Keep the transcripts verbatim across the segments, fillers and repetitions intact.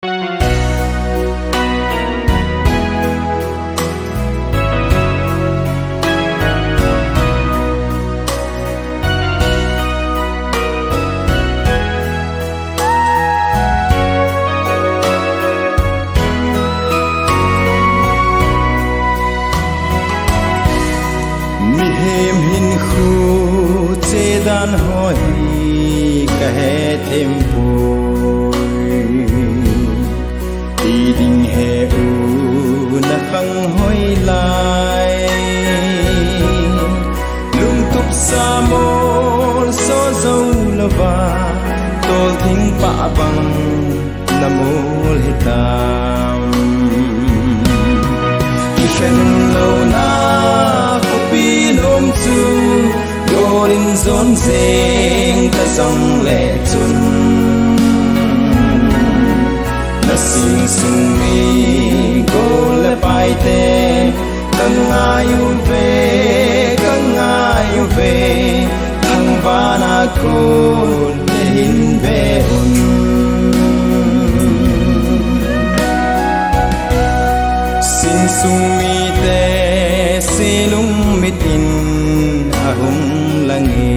Mihem hinkho chedan ho hi kahe thempoi. Ti ding he u na khang hoi lai. Lungtup sa mol so zo lova, tol thing pa bang na mol hitam. Kikhen louna khopi nom chu, gol in jon jeng ta jong le chun, na sing sung mi gol le paite, ka ngai uve, ka ngai uve, thangvahna kon na hin ve un. Sing sung mite se lungmit in ahung lang e.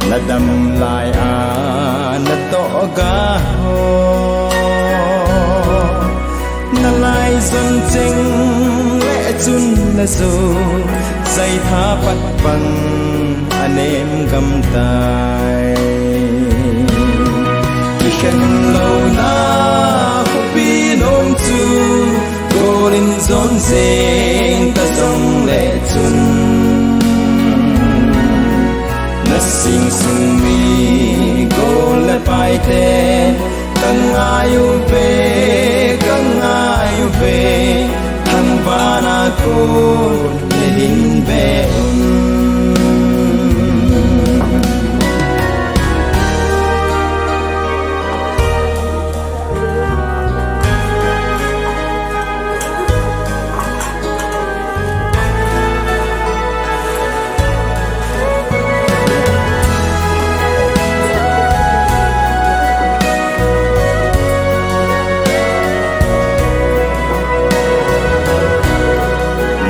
Na dam lai a na toh ga ho, na lai jon cheng le chun na jo, jai tha pat bang a nem gam tai. Kikhen louna khopi nom chu, gol in jon jeng ta jong le chun, na sing sung mi gol le paite, ka ngai uve, ka ngai uve, thangvahna kon na hin ve un.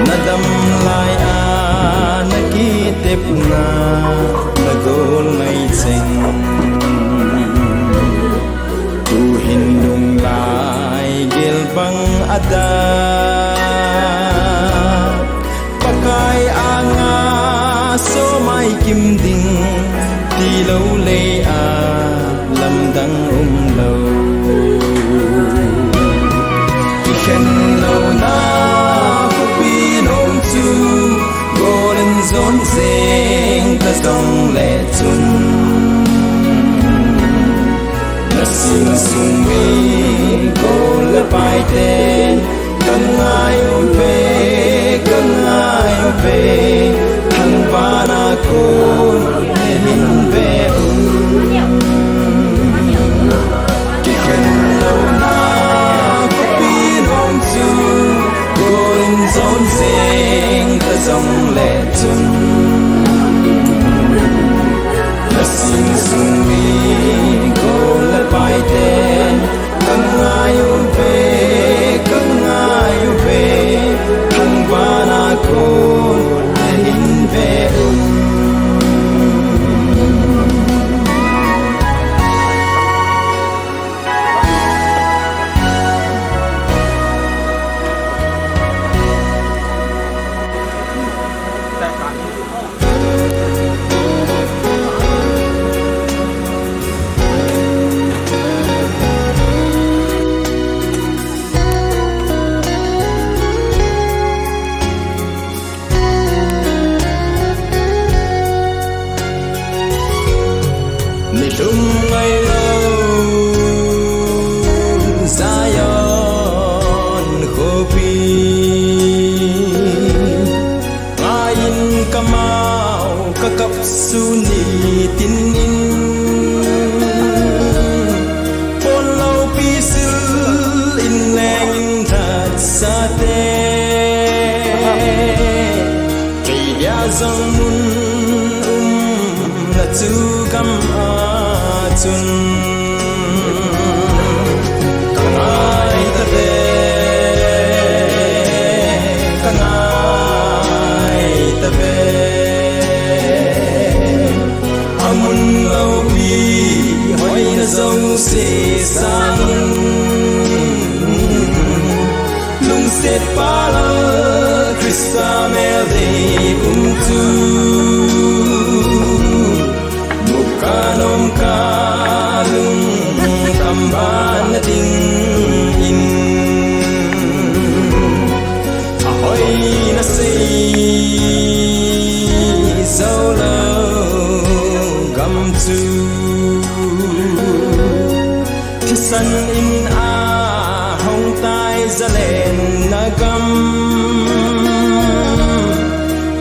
Na dam lai a na kitepna, na gol ngai cheng. Tuhin lunglai gel bang a da, Pakai anga so mai kim ding, ti lo le a lamdang um lo. Kikhen louna khopi nom chu, gol in jon jeng ta jong le chun, na sing sung mi gol le paite, ka ngai uve, ka ngai uve, thangvahna kon na hin ve un. Kikhen louna khopi nom chu, gol in jon jeng ta jong le chun, na sing sung mi gol le paite, ka ngai uve, ka ngai uve, thangvahna kon na hin ve un. Nilhum ngai lo Zion khopi, ngaiyin kamau kakap suni tin in, pon loupi sil in leng in that sate. Kei dia jong mun umna chu gam a chun, Sesang lungset pala Krista mel dei um chu mukanom kalung tamban na ding in ahoina sei zolo gam chu Thisan in ahong tai zalen na gam.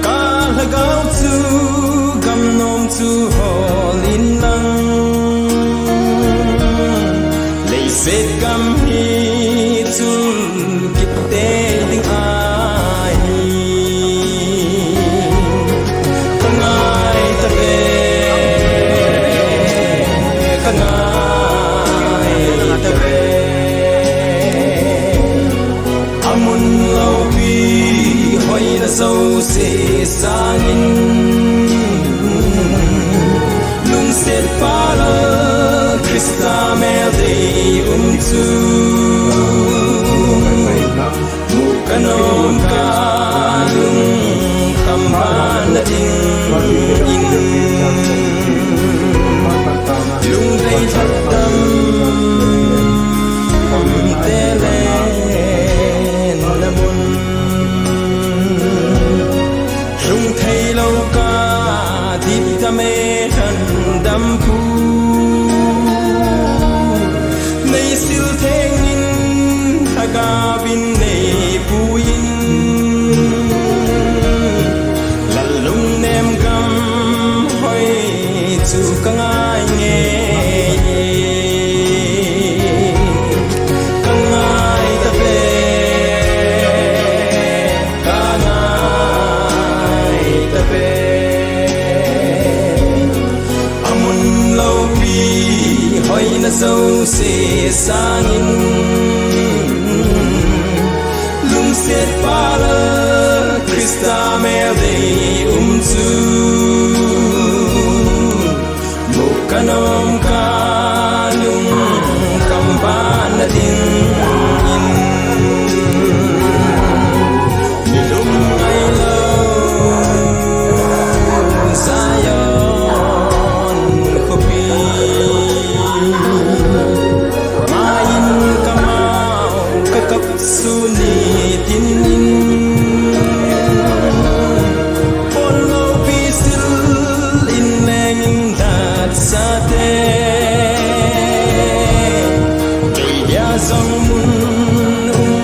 Ka lhagao chu gam nom chu hol in lang. Leiset gam hi chu kite ding ahi. Ka ngai ta ve, ka ngai ta ve. Amun lopi hoina jouse sangin lungset pala Krista mel dei um chu. Mukanom kalung tamban na ding in lungdei lhak tam te le na mun lung thei lo ka dip ta me than dam pu. Nei sil theng in lhagao vin nei pu in lal lung nem gam hoi chu ka ngai nge. Ka ngai ta ve, ka ngai ta ve. Amun lopi hoina jouse sangin lungset pala Krista mel dei um chu. Mukanom kalung tamban na ding in. Nilung ngai lo Zion khopi. Main kamau kakap suni tin in. Polo pisil in leng in dat sate. Kei dia zong mun um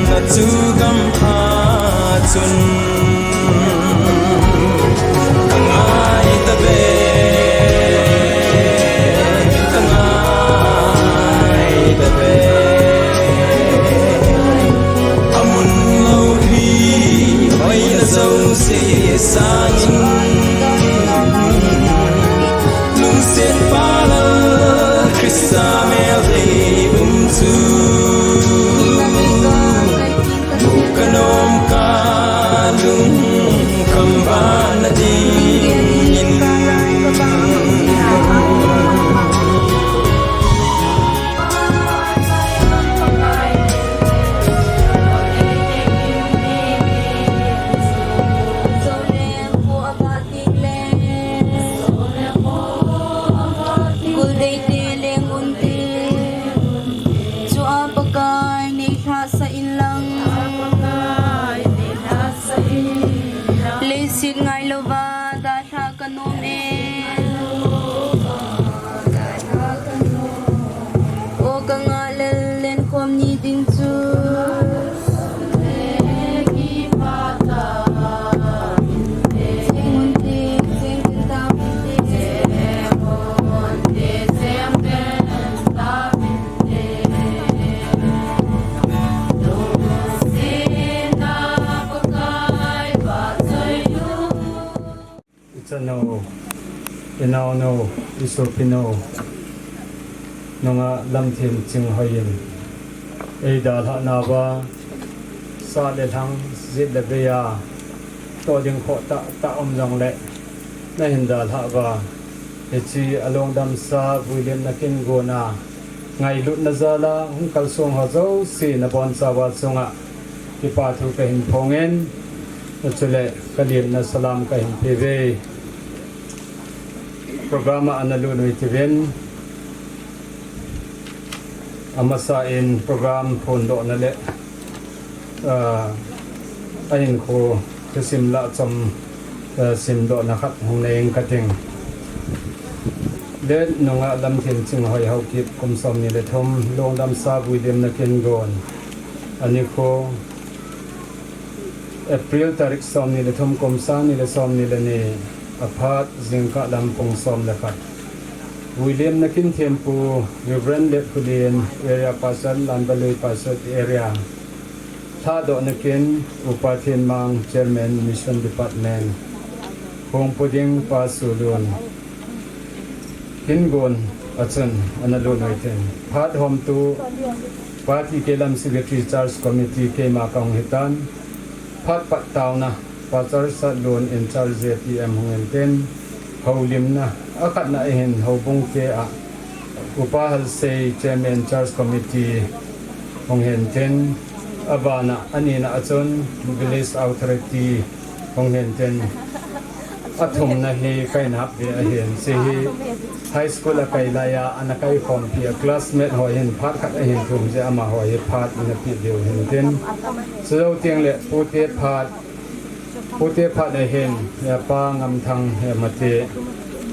na chu gam pha chun. Ka ngai ta ve, ka ngai ta ve. Amun lopi hoina jouse sangin lungset pala Krista mel dei um chu. Mukanom kalung tamban na ding in. Kul dei te leng un te. Chua Pakai nei lhahsa in lang. Leiset ngai louva dalha ka nom e. O ka ngah lel len khom ni ding chu. I chanu, i naonu, i sopinu, nungah Lamthenching Hoiyin, ei dalhah nauva, sah le lhang, jet le veiya, toh ding khoh tah tah um jongle, na hin dalhah uva, Hiche alongdamsa Vuilimna kin gona ngailutna jala hung kalsong ho jouse nabonchauva chunga kipathu kahin phongin, chule kalemna salam kahin peuve. Program a analut u hitiuvin, amasa in program phondohna le, ah, ahinkho thusim lahchom, ah, simdohna khat hung nei inge kating. Date nunga Lamthenching Hoi Haokip kum somni le thum, longdamsa Vuilimna kin gon. Anikho April tarik somni le thum kum sangni le somni le ni, aphat jingkah lam pung som le khat. Vuilimna kin thempu Reverend Letkholin, Area Pastor, Lanbalui Pastorate Area. Lhahdohna kin, Upa Thenmang, Chairman, Mission Department. Hongpu ding, Pa Solun. Kin gon a chun analut u hitin. Phat homtu, Pa T K Lam, Secretary, Church Committee, keima kahung hitan. Phat pat taona, Pastor Satlun, in charge J P M, hung hintin. Houlimna, akhatna ahin, houbung te a, Upa Halsei, Chairman, Church Committee, hung hintin. Abana, anina a chun Village Authority, hung hintin. Athumna hi kahin hap ve ahin, hiche hi high school a kai laiya ana kaikhompi a classmate ho hin phat khat ahin thum jeh, amaho hi phat ina pe diu hintin. Chujou teng le pute phat, pute phat ahin, ya Pa Ngamthang, ya Mate,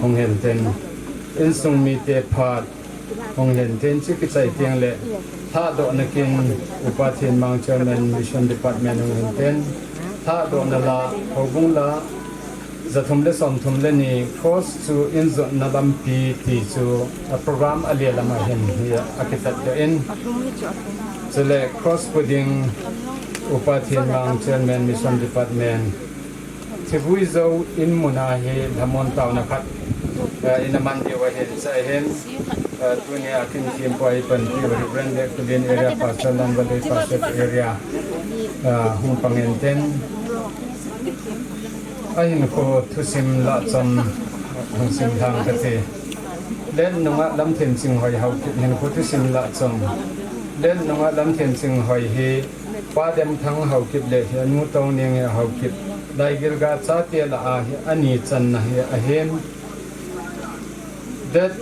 hung hintin. Insung mite phat, hung hintin, hiche kichai teng le, lhahdohna kin, Upa Thenmang, Chairman, Mission Department, hung hintin. Lhahdohna la, houbung la, jathum le somthum le ni, cross chu injotna lampi ti chu, a program ale lam ahin, hi a kitatdoh in. Chule cross pu ding, Upa Thenmang, Chairman, Mission Department. Thivui jou in muna hi lhamon taona khat, eh, ina man diu ahin, hiche ahin, eh, tunia kin thempu a ipanpiu Reverend Letkholin, Area Pastor, Lanbalui Pastorate Area, eh, hung pang intin. Ahinkho thusim lahchom hung simlhang kate. Date nunga Lamthenching Hoi Haokip hinkho thusim lahchom. Date nunga Lamthenching Hoi hi Pa Demthang Haokip le hi anu Tongning Haokip, Laigilga chate lah a hi ani channa hi ahin. Date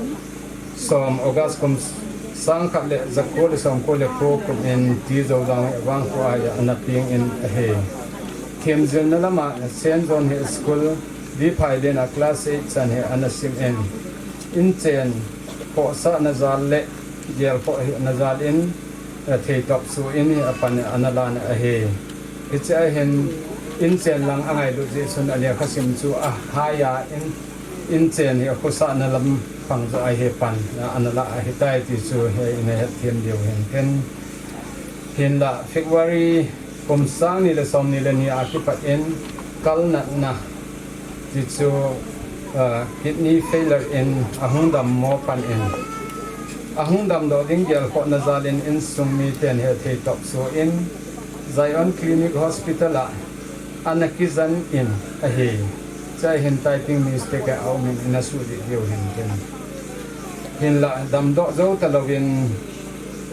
som August kum sangkhat le jako le somko le ko kum in T. Joujang hi Vangkho a hi ana peng in ahi. Themjilna lama Saint John hi school, Viphailin a class eight chan hi ana sim in. Inchen khohsahna jal le gelkhohna jal in, eh, theitop suh in hi apan ana lan ahi. Hiche ahin inchen lang angailut jeh chun alekha sim chu ahai a in, inchen hi akhosahna lam pang joh ahi pan, a, ana la ahitai ti chu hi ina hetthem diu hintin. Hinla February kum sangni le somni le ni a kipat in kalnatna ti chu, ah, kidney failure in ahung dammo pan in, ahung damdoh ding gelkhohna jal in insung miten hi theitop suh in Zion Clinic Hospital a ana kijen in ahi. Hiche ahin typing mistake a um in ina suhdih diu hintin. Hinla damdoh jou talouvin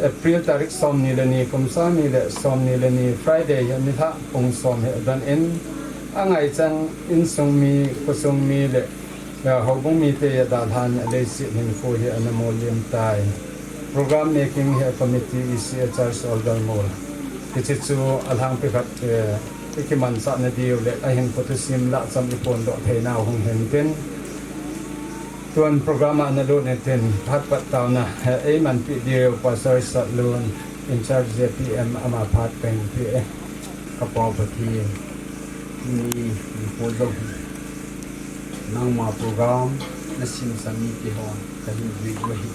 April tarik somni le ni kum sangni le somni le ni Friday hi nilhah pung som hi adon in, angaichan insung mi, khosung mi le, eh, houbung mite hi adalhan a leiset hinkho hi ana molem tai. Program making hi a committee, E C A, church order mol. Hiche chu alhangpi khat, eh, ikimansahna diu le ahinkho thusim lahchom iphondoh theinau hung hintin. Tun program a analut intin, phat pat taona, eh, eimanpi diu Pastor Satlun, in charge J P M, ama phat kahin pe e. Ka Pa Pathen, tuni nikho jou hi nangma program nasimsa mite hon kahin vei u ahi.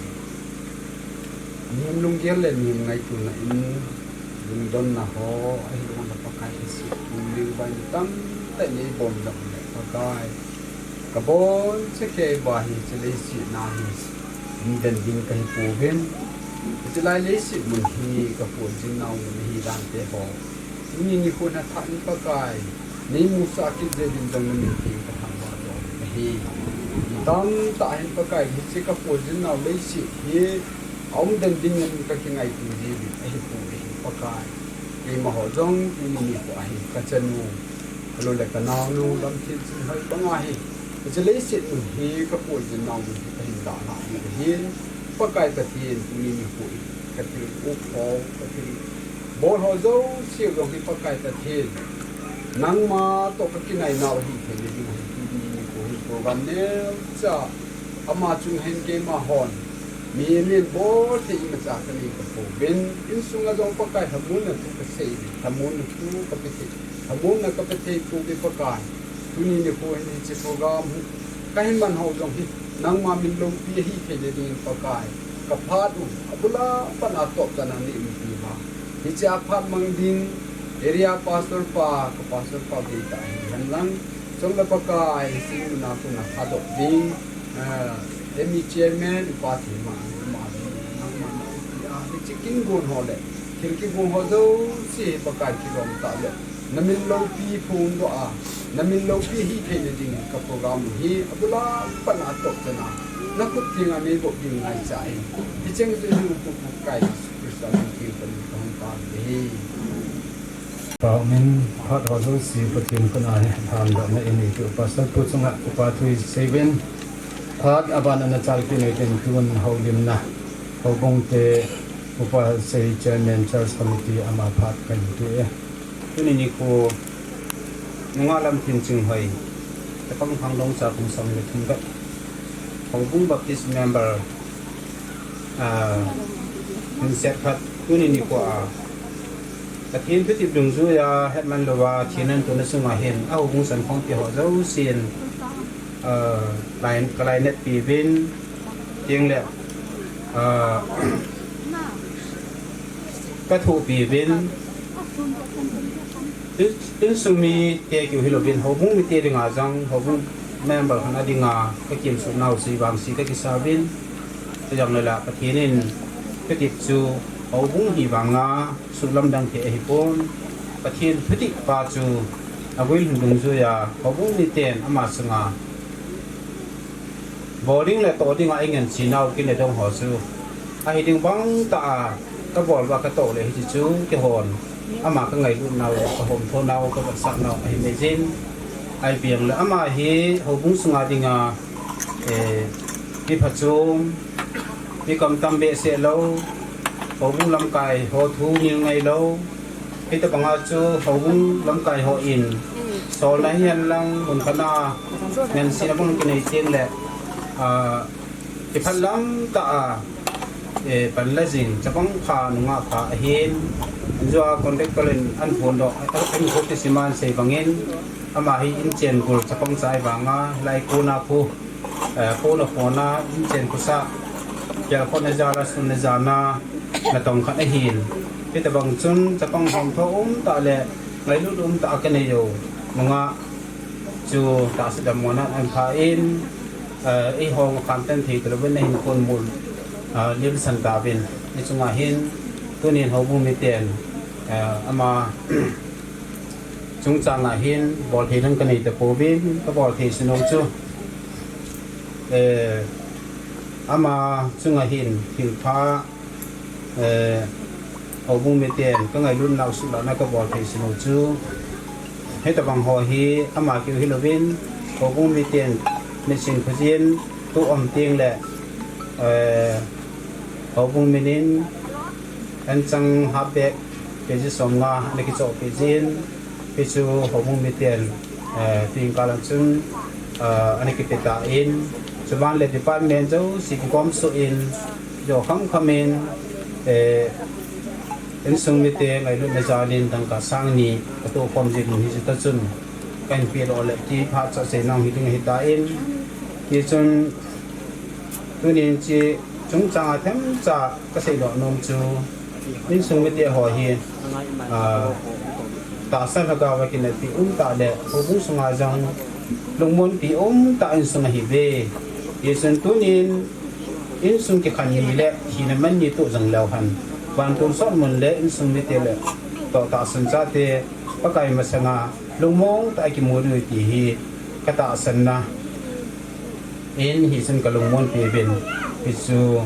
Mihem lunggel le mihem ngaitona in lungdonna ho, ahilou le Pakai lhasetna, lungvai tamtah in eibom jong le Pakai, kabonchauva hiche leiset a hi, mi den ding kahi pouvin. Hiche lai leiset mun hi kapu jingnau mun ahi dan te ho, tuni nikho nathah in Pakai, neimusah kit jeh uvin jong namin theng kathangvah joh ahi. Tamtah hin Pakai, hiche kapuijin nau leiset hi aum den dingin kakingaito jiuvin ahipoi Pakai. Keimaho jong tuni nikho ahi kachanu, alou le kanaonu Lamthinching hoi banga hi, hiche leiset mun hi kapuijin nau mun hi kahin dalhah diu ahin, Pakai Pathen tuni nikho hi kathil up ho, kathil bol ho jouse jong hi Pakai Pathen, nangma toh kakinai nau ahi theina ding ahi. Tuni nikho hi program neocha ama chunga hin keima hon mihem in bol thei imacha kanei kapouvin, insunga jong Pakai lhamonna thu kasei uvin, lhamonna thu kape thei, lhamonna kape thei pouve Pakai. Tuni nikho hin hiche program hi kahin man ho jong hi nangma min loupi ahi theina dingin Pakai, kaphat u abul a pat a top chan a neiumpi uva, hiche a phat mang ding area pastor pa, ka pastor pa deitah hihen lang, chule Pakai hiche muna kona phatdoh ding, eh, M E chairman upa themma, ama ding nangma naumpi a, hiche kin gon ho le thil kigon ho jouse hi Pakai kilom tah le namin loupi phongdoh a, namin loupi ahi theina dingin ka program u hi abul a pat a top chan a nakhut thenga neivop ding ngaicha in, hicheng chu Lhagao Pakai Jesu Christa min theng in kahung tao uve. Pau min phat ho jouse Pathen khut a hi lhamdohna inei diu Pastor pu chunga kipa thu isei uvin, phat aban ana chalpeh uvin tin tun houlimna, houbung te upa sei chairman church committee ama phat kahin pe e. Tuni nikho nungah Lamthinching hoi, chapang Khangdong cha kum som le thum vet, houbung Baptist member, ah, himset khat tuni nikho a Pathen thutep dungjuiya hetman louva thina ana tona chunga hin ahoubung chankhompi ho jousen, ah, lai-, kalainatpi uvin, tengle, ah, kathopi uvin, in, insung mite keu hilouvin houbung mite dinga jong, houbung member khat a dinga kakimsuh nau chu ivangse kakisa uvin, chujongle la Pathen in thutep chu houbung hi vanga suhlamdang thei ahipon, Pathen thutep pa chu aguilhun dungjuiya houbung miten ama chunga bol ding le toh dinga eingansei nau kin le dong ho chu ahi ding bang tah a kabol uva katoh le hiche chu keihon ama kangailut nau, kahomtho nau, kavetsah nau ahi maiyin. Ahivang le ama hi houbung sunga dinga, eh, mi phachom, mi kamtam behseh lou, houbung lamkai ho thu ngilngai lou, hitobanga chu houbung lamkai hon solna hihen lang, mun khat a ngansena bang kinei tengle, ah, kiphatlam tah a, eh, panla jing chapang pha, nungah pha ahin, jua contractor in ahin phondoh, ahin phondoh kisima ahin sei bangin, ama hi inchen gul chapang cha ahivanga, lai kona phu, eh, kona khona inchen khosah, kelkhomna jal a sunna jal a natong khat ahin, hitobang chun chapang homtho umtah le ngailut umtah a kanei u nungah chu tahsa dammona ahin pha in, eh, eiho khamtan thei talouvin ahin kon mul, eh, limsan tauvin, hichunga hin tunin houbung miten, eh, ama chungchanga hin bolthei dang kanei tapouvin, kabolthei sunu chu, eh, ama chunga hin thilpha, eh, houbung miten kangailutnau suhlahna kabolthei sunu chu, hitobang ho hi ama keu hilouvin, houbung miten mitsin khojin toh um tengle, eh, houbung minin anchang half bag, K G somnga ana kichohpeh jin, hichu houbung miten, eh, tuin kal a chun, eh, ana kipe tan, chuban le department jouse kikhom soh in, jo khamkham in, eh, insung mite ngailutna jalin dangka sang ni katohkhom jing u hiche tah chun kahin pedoh le kiphatcha seinau hiding ahitan, hichun tunin hiche chungchanga themcha kaseidoh nom chu, insung mite ho hi, ah, tahsa lhagaova kineppi umtah le houbung sunga jong lungmonpi umtah insung ahiuve. Hichun tunin insung kikhen ni le thina man ni toh jong leu hen, vantonsot mun le insung mite le toh tahsan chate Pakai masanga lungmong tah a kimu diu ti hi katahsanna In hichun kalungmonpi uvin, hichu,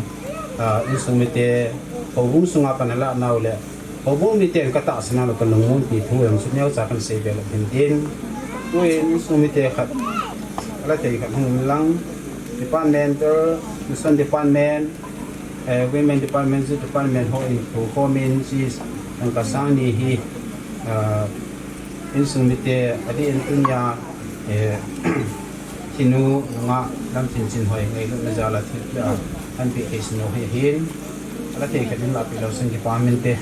ah, insung mite, houbung sunga kana lah nau le, houbung miten katahsan nau le kalungmonpi thu jong chu neocha kahin seibe lou hintin. Tuin insung mite khat, ala thei khat hung um lang, department, mission department, eh, women department, youth department ho in thu khomin chi, tangka sang ni hi, ah, insung mite adeh in tunia, eh, thinu nungah Lamthinchinhoi ngailutna jal a thilpeh a, ahin peh thei sunu hi ahin, ala thei khat in lah peh leu chun kipah inte.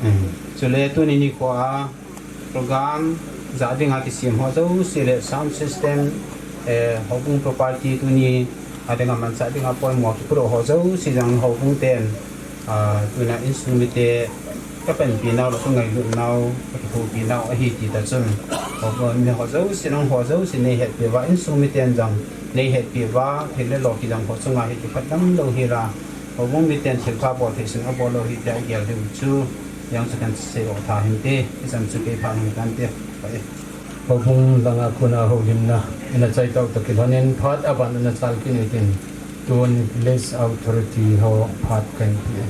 Hmm. Chule tuni nikho a program jah dinga kisem ho jouse le sound system, eh, houbung property tuni a dinga manchah dinga poimo kipuidoh ho jouse jong houbung ten, ah, tuna insung mite kapanpi nau le kangailut nau, kakithopi nau ahi ti tah chun, houbung mi ho jouse, nangho jouse neihetpi uva, insung miten jong neihetpi uva, thil le lo kijang ho chunga hi kiphatlam lou hi la, houbung miten thilpha bol thei sun abol lou hi tia igel diu chu, jong chu kahin seidoh tha hinte, ijong chu kei phat hung tante. Houbung langa kona houlimna ina chai tau toh kilhonin phat aban ina chal kit u hitin, tun village authority ho phat kahin pe.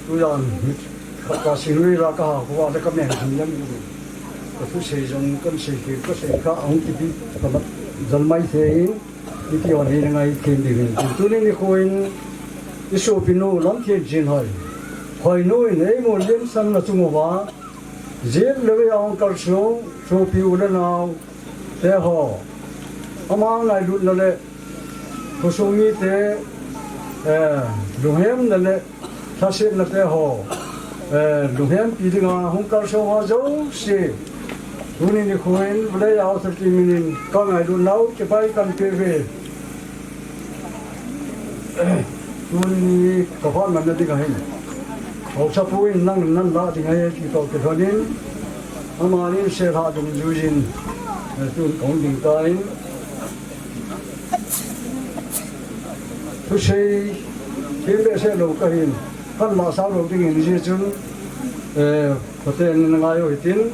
Tujan, khat ka sinui la kaha kho a le kameng hin jam u. Kathusei jong kahin sei kit, kasei kha ahung kipi, kamat jal mai thei in. Iti hon hi na ngai them diu hin. Tuni nikho in i sopinu Lamthinchinhoi, Hoinu in eimu limsanna chung uva, jet le vei a hung kalsong sopi u le nau te ho, ama ngailutna le khosung mite, eh, lunghemna le lhasetna te ho, eh, lunghempi dinga hung kalsong ho jouse, tuni nikho in village authority min in kangailut nau kipa kahin pe uve. Tuni ka phat manna ding ahin, haosapu in nang nan lah ding ahi ti toh kilhonin, amani sel ha dungjuiyin, eh, tun kahung ding tan, thusei, thim behseh lou kahin, kahin masao lou dingin hijeh chun, eh, phaten na ngai u hitin,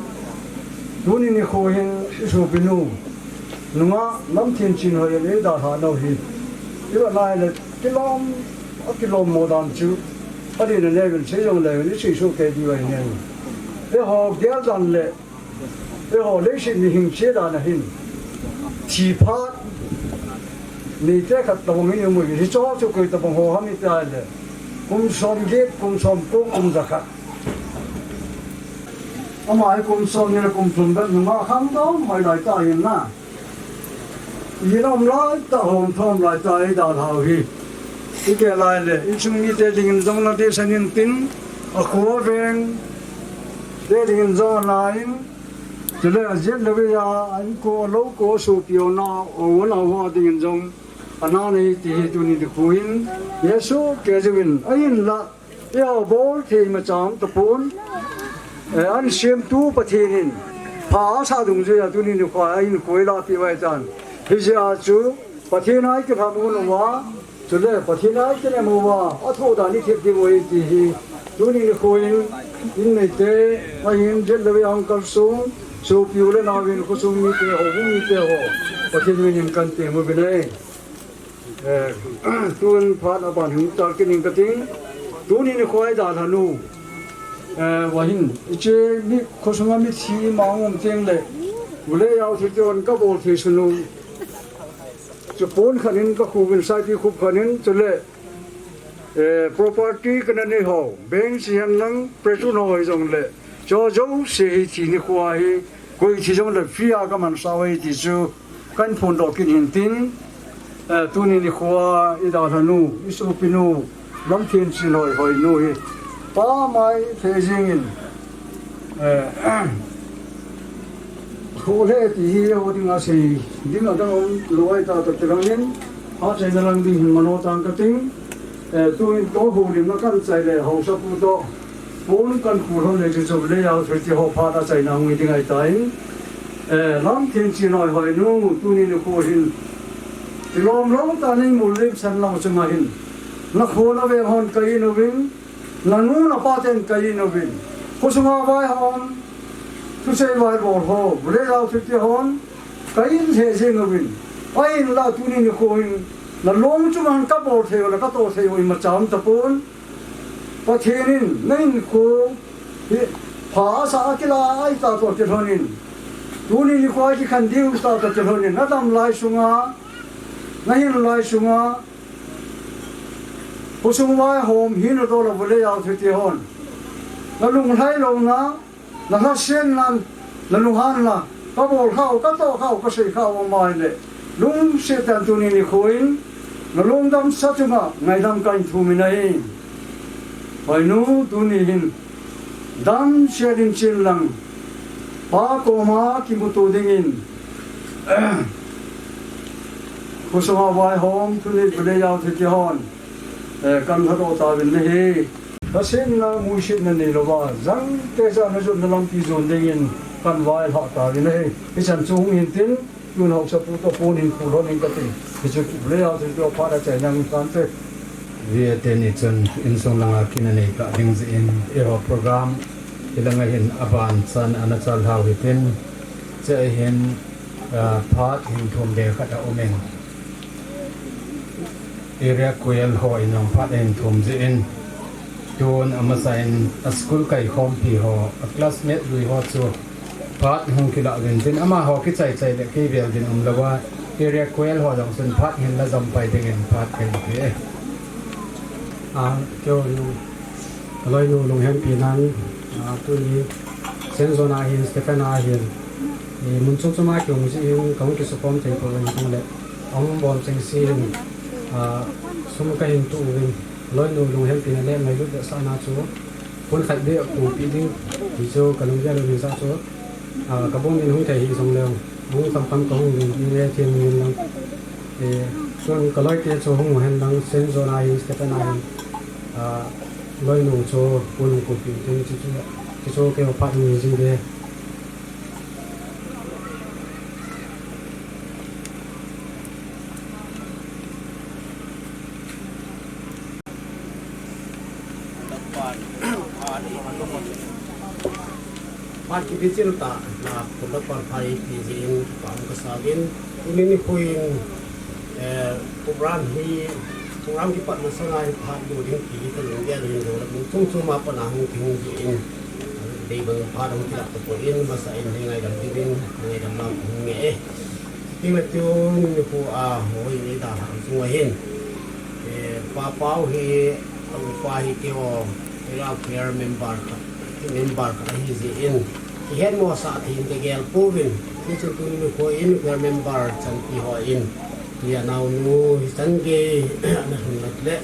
tuni nikho hin i sopinu nungah Lamthinchinhoi in eidalhah nau hi, i va nai le kilom, akilom mo dan chu, adih na neuvin sei jong leu, i sei soh kei diu ahi nge. Eiho gel dan le, eiho leiset mihing che dan a hin, thi phat neite khat tabang hi um u hi, hicheho chu koi tabang ho ham iti le, kum somget, kum somko, kum jakhat. Ama hi kum somni le kum thum bep nungah khangdong hoi lai tah ahin na. Ina um lai tah, hom thom lai tah eidalhah u hi. I gel lai le, insung mite dingin jong nadehset intin, akho veng te dingin jong ana in, chule ajet le vei a, a inko, a louko, sopi ho, nao ho, nao ho dingin jong ana nei ti hi tuni nikho in, Jesu kei jeh in, ahinla, eiho bol thei imacha um tapon, eh, ahin semtu Pathen in pha asah dungjuiya tuni nikho a ahinkho eilahpeh u ahitan. Hijeh a chu Pathen a ikilhamon uva, chule Pathen a ikinem uva, athoh dan ithet diu ahi ti hi tuni nikho in, inneite, ahin jet le vei a hung kalsong sopi u le nao uvin khosung mite ho, houbung mite ho, Pathen min in kahin tem uvin ahi. Eh, tun phat aban hung chal kit ning kating. Tuni nikho a eidalhah u, eh, vahin, hiche mi khosunga mithi ima hung um teng le, village authority hon kabol thei sunu, chu pon khat in kakhup in, saiti khup khat in, chule, eh, property kana nei ho, bank hihen lang, platoon ho hijongle, chu jouse hi tuni nikho a hi, koi thi jongle free a kamansah u ahi ti chu kahin phondoh kit in tin, eh, tuni nikho a eidalhah u, i sopinu, Lamthinchinhoi, Hoinu hi, pamai thei jingin, eh, kho le ti hi eiho dinga sei ding adang um lou ahi tah toh kilhonin, phat achaina lang ding hin mano tang kating, eh, tuin toh houlimna kahin chai le haosapu toh, pon kahin khul hon le chu chu le authority ho phat achaina hung hi ding ahitan, eh, Lamthinchinhoi, Hoinu, tuni nikho hin, kilom lou tah a neimu limsan lang chunga hin, Nakho navel hon kain uvin, nanu napa ten kain uvin. Khosunga vaihom, thusei vaibol ho, Bulejao thite hon, kain lheh jeng uvin. Ahinla tuni nikho hin, nalong chunga hin kabol thei u le katoh thei u imacha um tapon. Pathen in nahinkho hi pha asah a kila a ahitah toh kilhonin, tuni nikho a kikhen diu tah toh kilhonin, nadam lai sunga, nahin lai sunga, khosung vaihom hina toh le Bulejao thite hon, nalunglhai louna, nalhasenna, nalunghanna, kabol khau, katoh khau, kasei khau um ahile, lungset tah in tuni nikho in, nalungdam sa chunga ngaidam kahin thum in ahi. Hoinu, tuni hin damsel in chen lang, Pa koma kimuto dingin, khosunga vaihom, tuni Bulejao thite hon, eh, kan lhadoh tauvin ahi. Lhasenna, muisetna neilouva, jangteh jeh a najotna lampi jon dingin kan vailhah tauvin ahi. Hichan chu hung hintin, tun haosapu toh pon hin pulhon in kati. Hichu Bulejao thite phat achaina hung tante. Via teni chun insung langa kin anei kah ding jeh in, eiho program hilanga hin aban chan ana chal lhau hitin, chea hin, ah, phat hin thum be khat aumin. Area twelve ho in jong phat ahin thum jeh in, tun amasa in a school kaikhompi ho, a classmate lui ho chu phat hung kilah uvin tin, amaho kichai chai le kei vel din umlouva, Area twelve ho jong chun phat hin la jom pai dingin phat kahin pe e. A, keiho nu, kaloinu lunghempi nan, a, tuni Saint John a hin, Stephen a hin, i, mun chom chom a kium jeh in kahung kisukhom thei poi, ahivang le ahung bol chengse hin, a, sum kahin toh uvin, kaloinu lunghempi na le ngailut le sahna chu, pon khat beh a koupeh ding, ti chu kalunggel u hin jeh chun, a, kabon in hung thei hih jongleu, hung khamkham kahung uvin, mi le thil min lang. E, chun kaloite chu hung u hen lang, Saint John a hin, Stephen a hin, a, loinu chu pon hung koupeh ding, ti chu, ti chu keiho phat hung hi jing e. Phat kipichil tah, na, phat phat phat ipi jeh in, kipah um kasah in, tuni nikho in, eh, program hi, program kipat masanga hi phat lo ding ti hi kalunggel in lo, mun chom chom a pat a hung kihung jeh in, dei bang phat hung kilah tapon, masa in hi ngaidam diuvin, ngaidam a hung nge e. Tin le tun nikho a, hoi ni da hung chung ahin. Eh, Pa Pau hi, a upa hi keiho, Area Choir member khat, member khat ahi jeh in, kihetmosah thei in kagel pouvin, hichun tuni nikho in choir member chanpi ho in, anaonu hichan gei ana lhun nat le,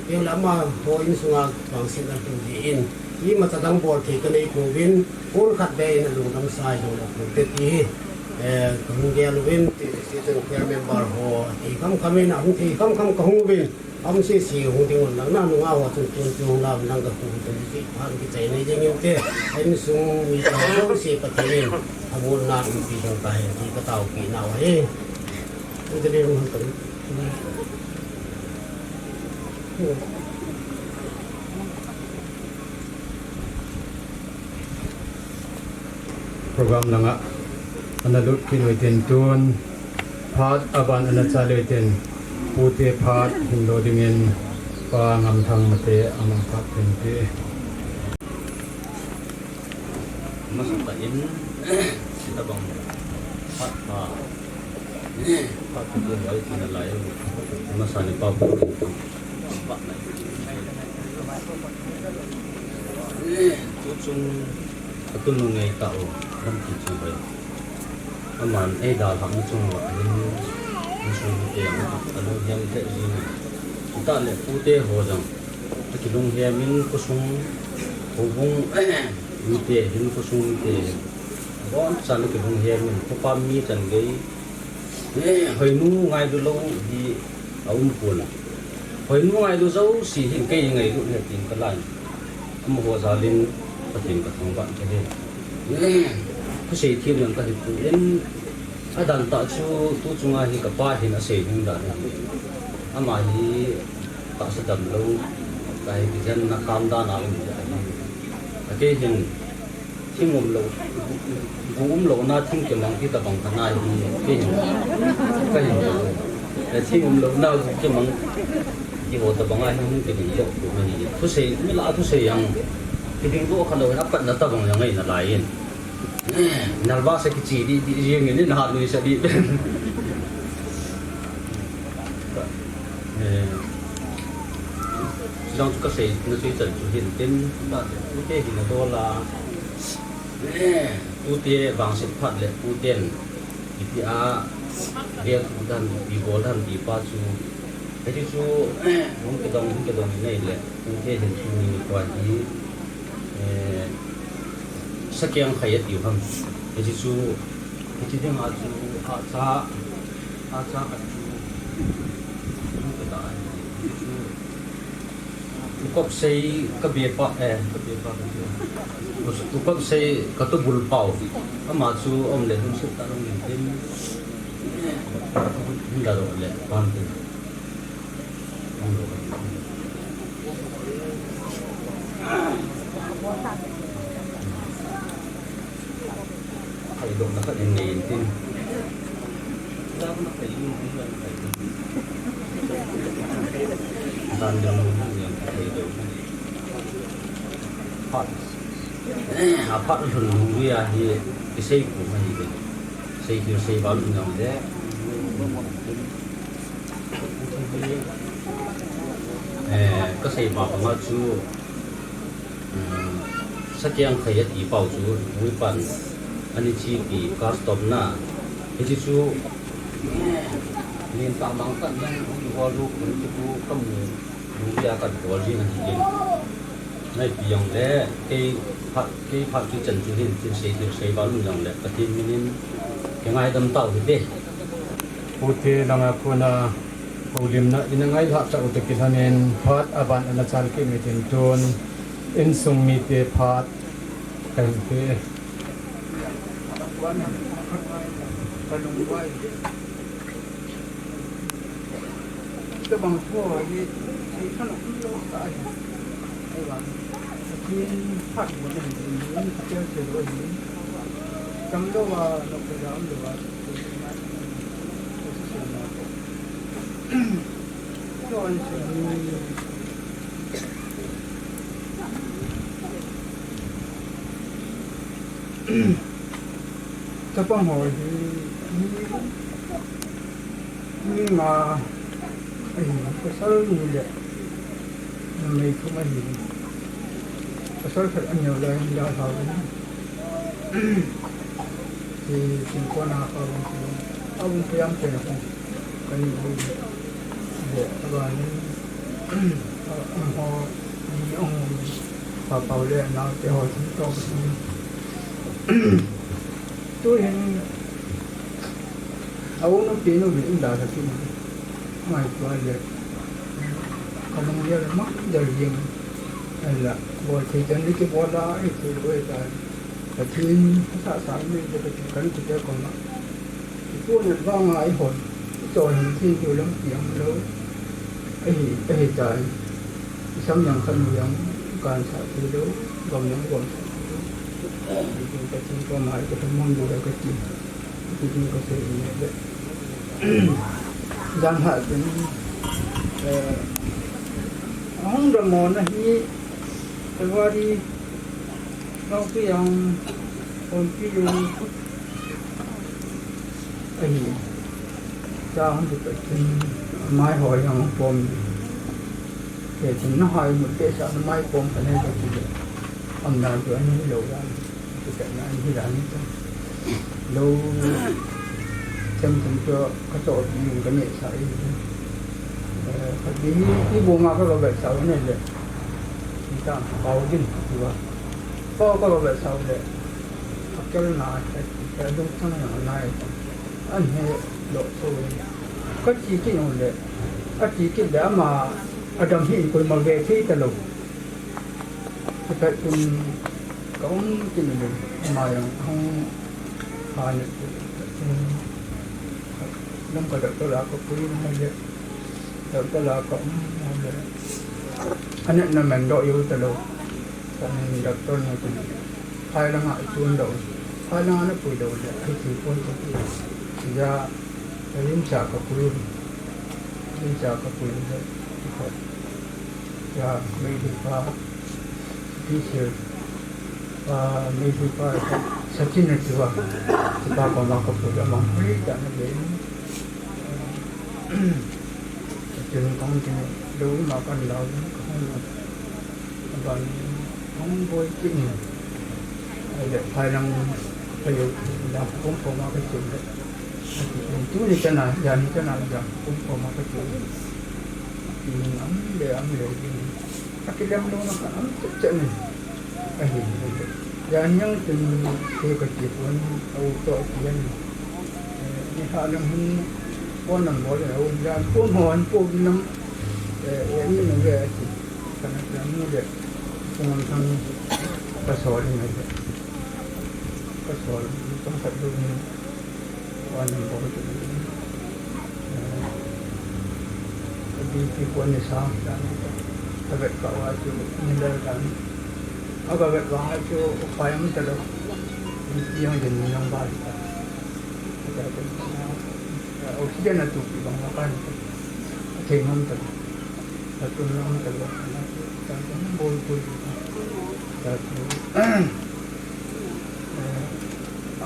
keiho le amaho insunga vangsetna lhung jeh in, imacha dang bol thei kanei pouvin, pon khat beh in alungdam sa jongle pon te ti hi, eh, kahung gel uvin, ti, hichun choir member ho, thei khamkham in, ahung thei khamkham kahung uvin, Aum sese hung ding un lang, nanunga ho chun tun chu hung lam lang ka khu tun ti phat kichai nei ding inte. Insung mi jouse Pathen in thamuanna umpi jing tahen ti ka taopi nau ahi. Hung te ding hung te. Program langa ana lut kit u hitin, tun phat aban ana chal u hitin, pute phat hin lo dingin Pa Ngamthang Mate amang phat hin pe. Masa pa in, sita bang phat pa, phat pa tu lai tina lai, masa ni pa pu. Tuchung atunu ngei tah u, lampi chu hoi. Aman eidalhah na chung uva hin, insung mite jong alunghem lheh jing in. Chutah le pute ho jong akilunghem in khosung, houbung mite hin, khosung mite hin abonchan akilunghem in, khopam mi chan gei Eh, hoinu ngailu lou hi aum pon. Hoinu ngailu jouse hin kei ngailu ahi tin kalan. Amaho jal in Pathen kathangvah in kahi. Eh, kasei them jong kahi pon. Adan tah chu tuchunga hi kapa hin asei ding dan ahi. Ama hi Tahsa damlou, kahi kijen na kam dan a um le ahi. Akei hin, thing umlou, gu umlou na thing kimang ti tabang kana hi, kei hin, kahin. Eh, thing umlou na gu kimang ti ho tabang a hin hung kiding doh tu ahi. Thusei, mi lah a thusei jong, kiding doh kha lou hin, apatna tabang jong ngai nalai in. Nalvah sa kiche dih dih jeng in, nahat nuisat dih. Eh, chujong chu kasei, nasei chan chu hin tin, tute hi nadol a, tute vangset phat le tuten ipi a, vel dan, ipi bol dan, ipi pa chu, hiche chu, hung kidong, hung kidong in ahile, tute hin chu ni nikho hi, eh, sakeng khai atiu ham. Hiche chu, hiche dinga chu, acha, acha khat chu, hung kidong in, hiche chu, Ukopsei ka bepa, eh, ka bepa ka ti. Ukopsei ka tubul pau. Ama chu aum le lungset tah a um in tin. Hung da doh le pan tin. Khaidohna khat in nei in tin. Dan dang khaidoh. Phat. Aphat lhun lhun a hi kisei pu ahi ve. Sei thil sei val um jong le. Eh, kasei ma banga chu, um, sakeng khai ati pau chu, nuipan ani chepi custom na. Hiche chu, nin ta mang tan nang, hung hol ru, hung chu tu, kamu, hung dia kan hol jing ahi in. Naipi jong le, kei phat, kei phat chu chan chu hin, chin sei thil sei val um jong le, Pathen min in, kingaidam tau hite. Pute langa kona, houlimna, ina ngailhah tah u toh kilhonin, phat aban ana chal kit in tin tun, insung mite phat, kahin pe. Tabang thu hi, hi khan um lou ta hi. Ai vang, Pathen phat mo na hi, hi ka tel tel lou hi. Chang lou a, lou ka ja um lou a, lou ka ja um lou a. Chapang ho hi, hi, mi nga, ahi, pasal ni le, numei thum ahi. Pasal khat aneo lai in dalha u ahi. Hi, thingkona kha u ahi. A um piang pen a kong. Kani u le, le, abanin, a, a ho, ni ong, pa pau le, nao te ho, thum to, thum. Tu hin, a u nu pi nu hin, da sa pi nu. Mai tua le, ka nung le, ma, da le, ma. Ala, bol thei chan ni ki bol la, ai, tu le, da. Pathen, sa, sa, mi, da, Pathen, kan, tu, te, ko, ma. Ipu nat vanga ihon, ichol hin thei diu lam piang lou. Ahi, ahi tai. Isam jang khat nu jang kansah thei lou, gam jang gomsah thei lou. Hiti chun Pathen koma ikathumun diu ahi kati. Hiti chun kasei in le. Jan ha chun, eh, ahung dammo na hi, February, Nokpi jong, Khonpi jong, ahi. Cha hung kipat chun, amai ho jong pom. Hichun nahai mut behseh a namai pom kha nei kati le. Amna chu ahi lou dan. Kipat na ahi dan chu. Lou, cham cham chu kachoh pi jong kaneh sah e. Eh, khat hi, ibonga kavetsah u ahile. Hita, pao din, tiva. Pao kavetsah u le. Akelna, eh, lungchang jong anai. An he lo so. Kache kit u le. Ache kit le ama adam hi koima ve thei talou. Kipat chun kaum kit u le. Ama jong ahung pha le. Lam ka doctor a kapui na le. Doctor la ka um le. Ane na men do yu ta lo. Ka ni doctor na ku. Phai la nga chun do. Phai la nga na pui do le. Ai ti ko to. Ya. Lim cha ka pui. Lim cha ka pui le. Ya, me di pa. Di sir. Pa, me di pa. Sa chin na ti wa. Ti pa ko ma ka pui da ma. Ai ta na be. Chun kong chun doi ma kan lau kong ban kong boi kin. Ai le phai lang phai yo lang kong kong ma ka chun le. Tu ni chana ya ni chana ya kong kong ma ka chun. Ni am le am le ni. Aki lem lo na ka am chun ni. Ahi, ahi. Yan yang tin te ka ti pon, au to ti yan. Eh, ni ha lang hin pon nang bol, au yan pon ho an pon nam. Eh, eh, ni nang le ati. Kana kana ni le. Pon kan ka sol ni le. Ka sol, ka sa lu ni. Wan bol tu. Eh, B P ko ni sa dan. Ka vet ka wa tu ni le dan. Ka vet wa tu pa yang ta lo. Yang yang ni yang ba ta. Ka tu. Eh, oxygen na tu ki bang wa kan. Thei ngam ta. Ka tu ngam ta lo. Ka tu bol tu. Ka tu. Eh,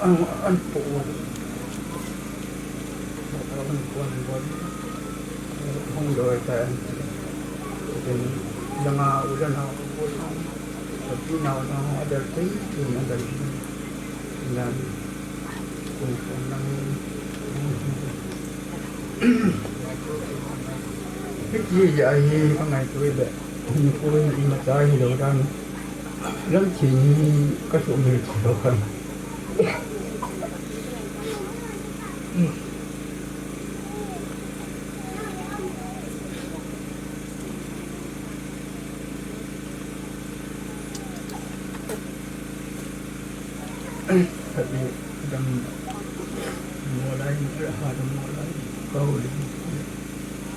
an, an po. An po, an po. Hung doi ta an. Then, langa u lana u sang. Tapi na na ada ti, ti na ada ti. Nan, kun kun nan. Hiti ya hi ka ngai tu le. Ni ko ni ma ta hi lo dan. Lam chi ni ka su mi chi lo kan. Tapi dam molai, ha dam molai, kau le.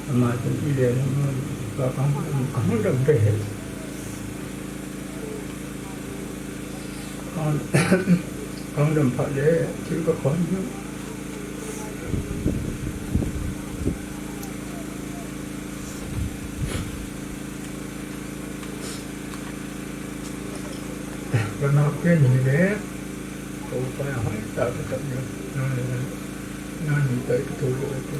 Ama tu ile molai, ka kang, kang dam de. Kang, kang dam pha le, thil ka khon. Ka nau ken ni le, ka upa ya hoi ta ka ta ni. Na, na, na ni ta ka tu lo ka tu.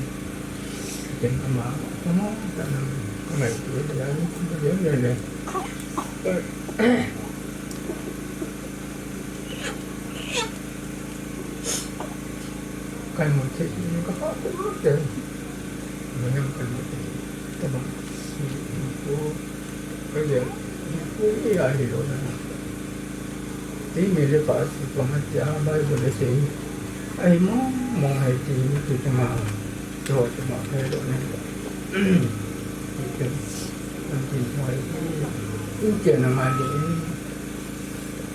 Ken ama, ama, ta na, ka ngai tu ya ni, ya ni le. Ka, Kai mo che ni ka ha ko te. Mo nyam kai mo che. Ta ba. Ko ka ya. Ko ni ya hi lo na. Ti me le pa si ko ma cha ba ko le se. Ai mo mo hai ti ni ti ma. Cho ti ma kai lo na. Ti ke. An ti mo hai. Ti ke na ma lo.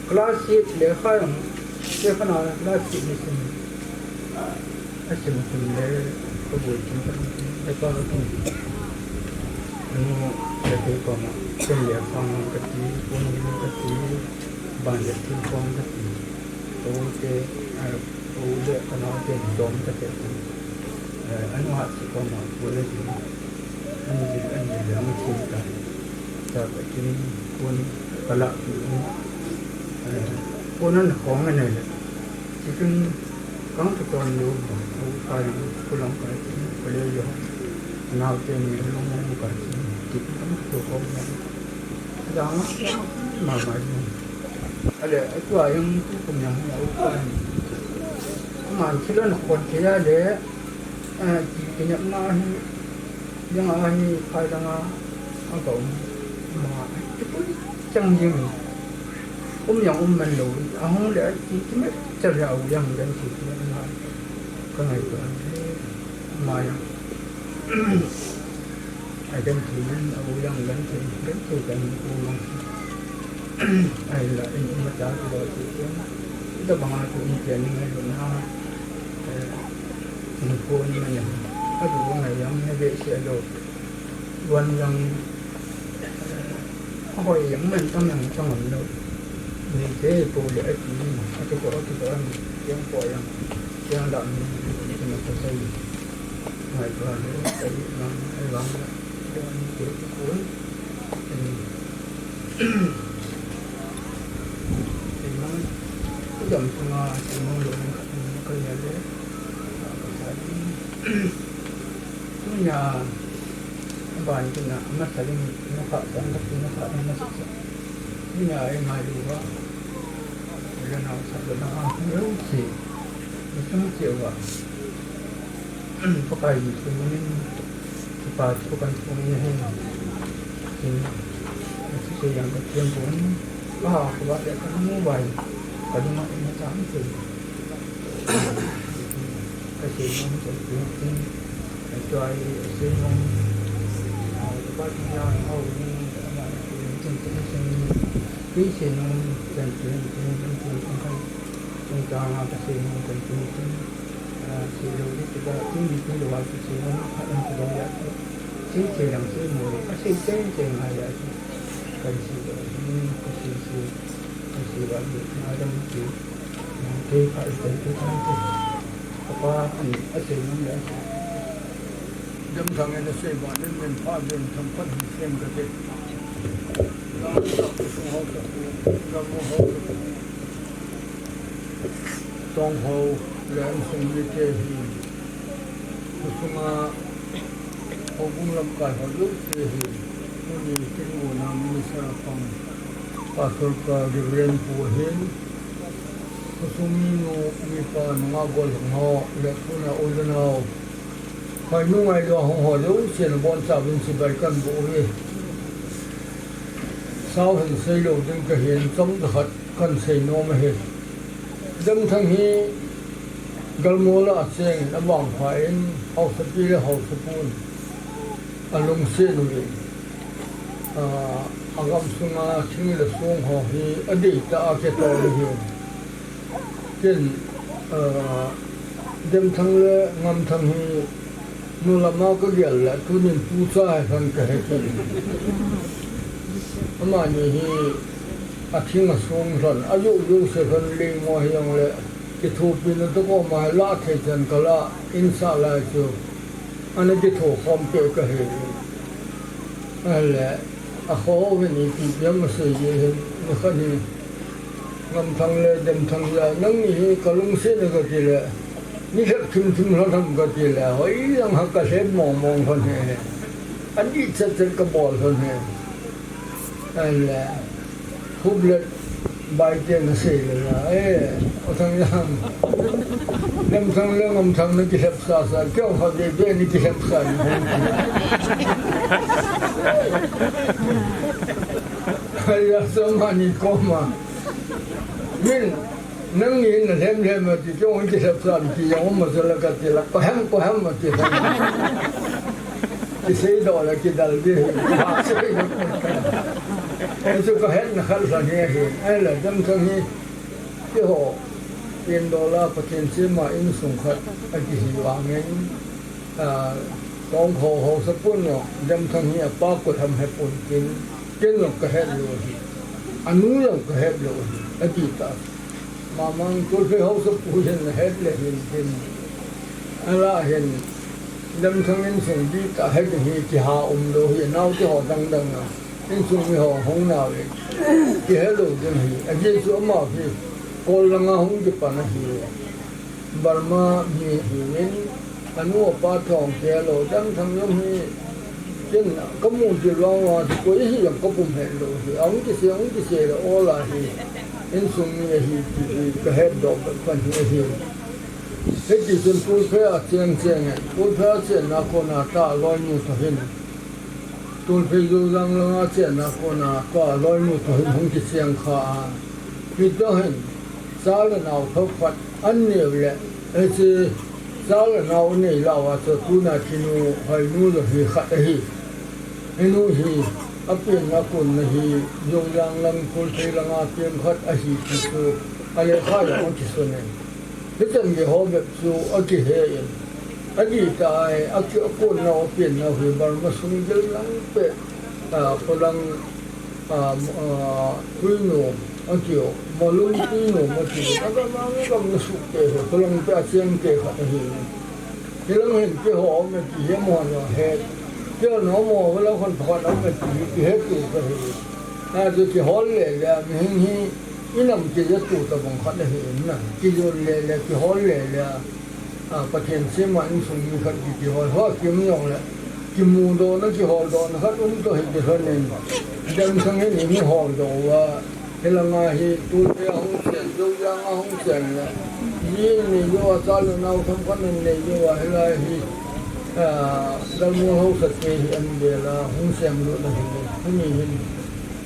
Class eight lekha jong, lekha na class eight ni sim. Asim sim le, ka boi sim ka sim, le pa ka sim. Anu, le te ko ma, sim lekha na ka ti, pon ni ka ti, ban le ti ko ka ti. Ko te, a, ko le ka na te dom ka te. Eh, anu hat si ko ma, ko le ti. An jil, an jil, an jil ta. Ta ka chin, kun, ka la, kun. Eh, kun an khong an le. Chicken, kang tu ton lu, au ka yang, kulang ka chin, ka le yo. Nau te ni long long ka chin, chicken kang tu khong an. Dang, ma, ma, ma. Ale, aku ayang tu kun yang, au ka yang. Ma, chicken khon ke ya le. Eh, ki, kinepna hi, jang a hi, phai dang a, a ka um, ma, kipui chang jing. Um jang um man lou, ahung le, ki, kimet chal jeh a u jang dan ki, kinepna, ka ngai ko, ma jang. Ai dan ki, a u jang dan ki, dan ki, dan ki, ma. Ai la, in, in, ma, ta, ki, lo, ki, ki, da, bang a, ku, in, ki, ni, ngai, na, eh, Ni ko ni mani. Adu ngai yang na be se lo. Wan jong, hoi jong man tang jong tang om lou. Nei te po le a ti, a ti ko, a ti ko, a ti ko jong, jong la mi, ti na ko sai. Ngai ko le, sai jong, ai jong la, jong ni te ko. Jam sunga, jam lo, ka ya le. Tunia, ban kina, masa le, na kha, sa, na kha, na kha, na sa. Tunia, e ngai lu ba. Le na sa le na ha, yo si. Ni sung si wa. Pakai ni sung ni. Kipa chu kan sung ni he. Sin. Su se yang ka tiang pon. Ka ha ko ba te ka mu bai. Ka du ma ni ta ni se. Ka se ni se ni. Ka choi se ni. Ka ba ti ya ho ni. Ka ma ni se ni se ni. Ki se ni se ni se ni se ni. Ka se ni se ni se ni. Aa, seilou ding tia, tuni tuni lou a chu seilou, phat in seilou a chu, sei sei lang sei mo, a sei sei sei ngai a chu, kan seilou, hmm, ka sei sei, ka sei ba ni, na dam chu, hmm, kei pha i kan tu kan tu, ka pa, hmm, a sei nung le a sei. Dam thang in a sei ba, lim lim pha, lim thang phat hi sem ka te. Dam thang sung ho ka tu, dam ho ka tu. Tongho le insung mite hi, khusunga houbung lamkai ho jouse hi, tuni kin gona minister a pang, Pastor pa Reverend pu hin, khusung minu, mipa, nungah gollhang ho, le tuna u le nao, hoinu ngailua hung ho jouse na bonchauvin chibai kan boh uve. Sao hin seilou ding kahin, chomkhat kan sei nom ahi. Demthang hi galmol a chengin avangpha in haosapi le haosapun alungset uvin, ah, agam sunga thing le song ho hi adeitah a akitol ahi. Ken, ah, Demthang le Ngamthang hi nulama kagel le tunin tucha hi lhon kahe kit. Amani hi athing asong lhon, ajoh jouse lhon, leimo hijongle kithopina toh koma lah thei chan kalah in sah lai chu ana kitho khom peh kahi. Ahile, akhoh uvin ipi pi ham asei ji hin, nikhat hi Ngamthang le Demthang jia, nangni hi kalungset e kati le, nilhep thim thim lhon ham kati le, hoilang ha kalhep mong mong lhon e. Adih chet chet kabol lhon e. Ahile, Huplet bai te nasei le la, eh, o Thangjang. Demthang le Ngamthang nakilhep sasa, keiho khat veve nikilhep sa ni hung ti. Ahile, amani koma. Min, nangni nalhem lhem ati, keiho kilhep sa ti, jong um masa la kati la, koiham, koiham ati. Kiseidoh le kidal ding, kiseidoh. Hichu kahetna khat lhon hi ahi, ahile Demthang hi, keiho, Indola Pathen chema insung khat akihi vangin, ah, Tongho haosapun jong, Demthang hi apa koi ham hepon tin, ken jong kahet lou ahi, anu jong kahet lou ahi, adih tah. Mamang Tolphei haosapu hin ahet le hin tin. Alah hin, Demthang insung dih tah het hi kiha umlou ahi, naote ho dang dang a. Insung mi ho hung nau le. Kihelou ding ahi. Ajeh chu amaho hi Kol langa hung kipan ahi. Burma mi ahiuvin, anu apa thong kihelou, Demthang jong hi, ken kamu til vang vang chu koi hi jong kapum het lou ahi. Ahung kisei, ahung kisei le ol a hi, insung mi ahi ti hi kahetdoh bep pan hi ahi. Hitichun Tolphei a cheng cheng in, Tolphei a chenna kona tua aloinu toh hin, Tolphei Joujang langa chenna kona tua aloinu toh hin hung kicheng kha a. Hitoh hin, cha le nao thopkhat an neiu le, hiche cha le nao anei lah uva chu tuna thinu hoinu jong hi khat ahi. Hinu hi, apenna konna hi, Joujang lang Tolphei langa peng khat ahi ti chu, alekha jong akisun in. Hichan gei ho bep chu akihe in. Adih tah a, aki, akon nau, apen nau hi Burma sung gel lang peh, a, kholang, a, a, Tuinom, aki, Malung Tuinom, aki, agam, agam na suk te hi, kholang peh a cheng te khat ahi. Hilang hin keiho um e ti hi amaho jong ahet. Keiho na um ho, hilang khon pakhat um e ti hi, kihet u kahi. A, chu kihol le le a, mihing hi, inam kija tu tabang khat ahi in na. Kijon le le, kihol le le a. A, Pathen sema insung mi khat ki, kihol ho, kim jong le. Kimudoh na, kihol doh na khat um to hi kilhon in. Damsang hin i mi hol doh uva. Hilanga hi tute ahung chen, Joujang ahung chen le. Ji nei jou a, cha le nao themkhat nei jou a, hilai hi, ah, Galmol haosa te hi an bel a, hung sem lut na hi le. Huni hin,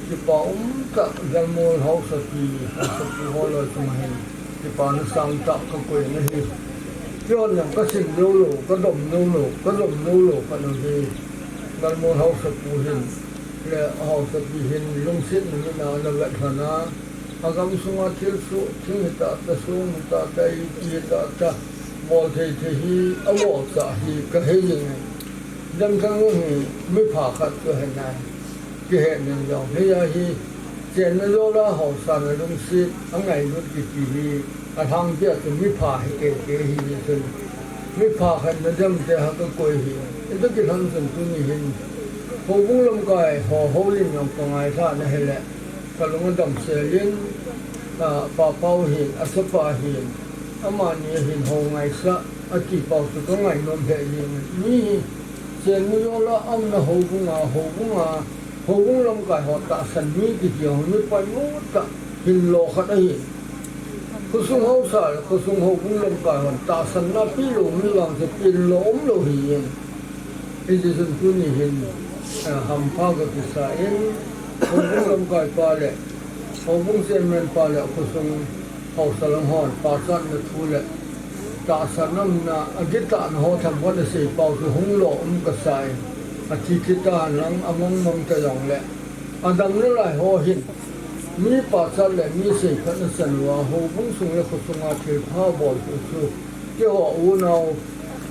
kipa um tah Galmol haosa pi, haosa pi ho loi chunga hin, kipa na sang tah ka koi na hi. Kihon jong ka sim jou lou, ka dom jou lou, ka dom jou lou, ka na hi. Galmol haosa pu hin. Le haosapi hin lungset nimin a ana vet lhon a, agam sunga thilsoh, thing hita ta, song hita ta, iti hita ta, bol thei thei hi, abol cha hi kahe jing e. Damthang hi mipha khat chu ahi nai, kihe ning jong. Hiya hi, chenna jola haosa na lungset, angailut kiti hi, alhangpi a chu mipha hi e, e hi ni chun. Mipha khat na damte ha ka koi hi. Ita kilhon chun tuni hin. Houbung lamkai ho, houlim jong ka ngailhah na hile. Ka lung adam sel in, a, Pa Pau hin, a chapa hin, amani hin hou ngaisah, ati pau chu ka ngainom lheh jeng in. Mi hi, chenna jola aumna houbung a, houbung a, houbung lamkai ho tahsan mi kiti ho, mi poimo tah, hin lo khat ahi. Khosung haosa le khosung houbung lamkai hon tahsanna pe lou mi vang chu pen lou um lou hi in. Hiti chun tuni hin, eh, hampha ka kisa in, houbung lamkai pa le, houbung chairman pa le khosung haosa lang hon pachatna thu le tahsanna umna, agitahna ho themkhat asei pau chu hung lo um kasa in, athi thi ta hen lang, amang mang ta jong le, adamna lai ho hin, mi pachat le mi seikhatna chan uva, houbung sung le khosunga thilpha bol chu chu, keiho unau,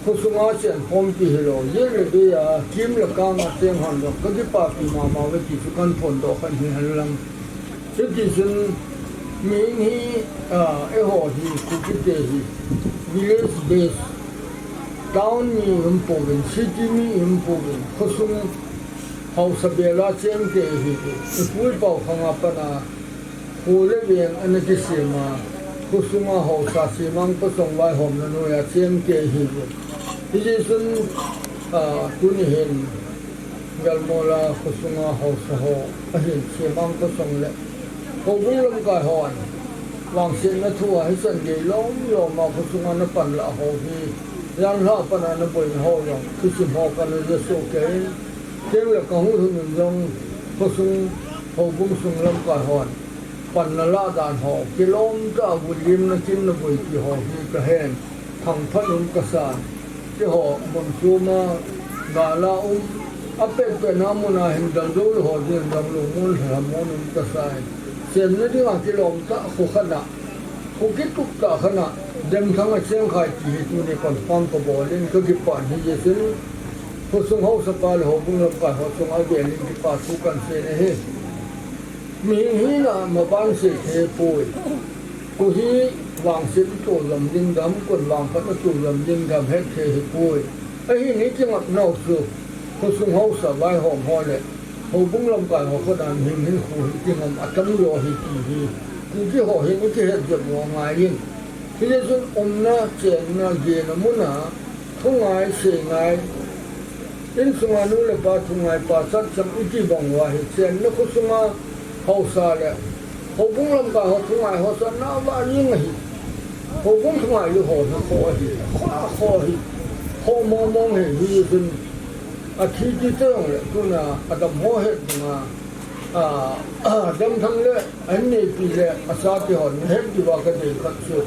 khosunga chenkhompi hilou, jil le bei a, kim le kang a cheng hon jong, ka kipapi mama uve ti chu kan phondoh khat hi hen lang. Hiti chun, mi hi, a, eiho hi, Kuki te hi, village base, town mi um pouvin, city mi um pouvin, khosung haosa bela cheng te hi, ipu ipau khang a pat a, kho le veng ana kisem a, khosunga haosa Semang Pasong vaihomna noiya cheng te hi, hiti chun, a, tuni hin, Galmol a khosunga haosa ho, ahin Semang Pasong le, houbung lamkai hon, vangsetna thu a hichan gei lom lom a khosunga na panlah ho hi, janhi a pat a na boina ho jong, thusim ho kana ja soh kei in, cheng le ka hung lhun un jong, khosung, houbung sung lamkai hon, panna lah dan ho, kilom tah a gullimna kimna boi ti ho hi kahen, thangphat um kasan. Keiho mun chom a, gal a um, apet pet na mun a hin dal jou lou ho ding jong lungmon lhamon um kasa in. Semna dinga kilom tah kho khat a, kho kitup tah khat a, Demthang a cheng khai ti hi tuni confirm ka bol in ka kipah in hijeh chun, khosung haosa pa le houbung lamkai ho chunga vel in kipa thu kan sei na hi. Mihing hina maban sei thei poi. Kho hi vangset i to jom ding dam, kon vangphat i to jom ding dam het thei hi poi. Ahin i kingap nau chu, khosung haosa vaihom ho le, houbung lamkai ho khat a mihing hin kho hi kingam atam jo hi ti hi. Kuki ho hin i kihet jep u angai in. Hijeh chun umna, chenna, gena mun a, thungai, seingai, insunga nu le pa thungai, pachat chang iti bang uva hi, chenna khosunga haosa le, houbung lamkai ho thungai ho chu ana vah jing ahi. Houbung thungai le ho hi kho ahi, kho a kho ahi. Kho mong mong hi, hijeh chun, athi ti te jong le, tuna, adam ho het dinga, a, a, Demthang le, An neipi le a chate hon na het diuva ka dei khat chu.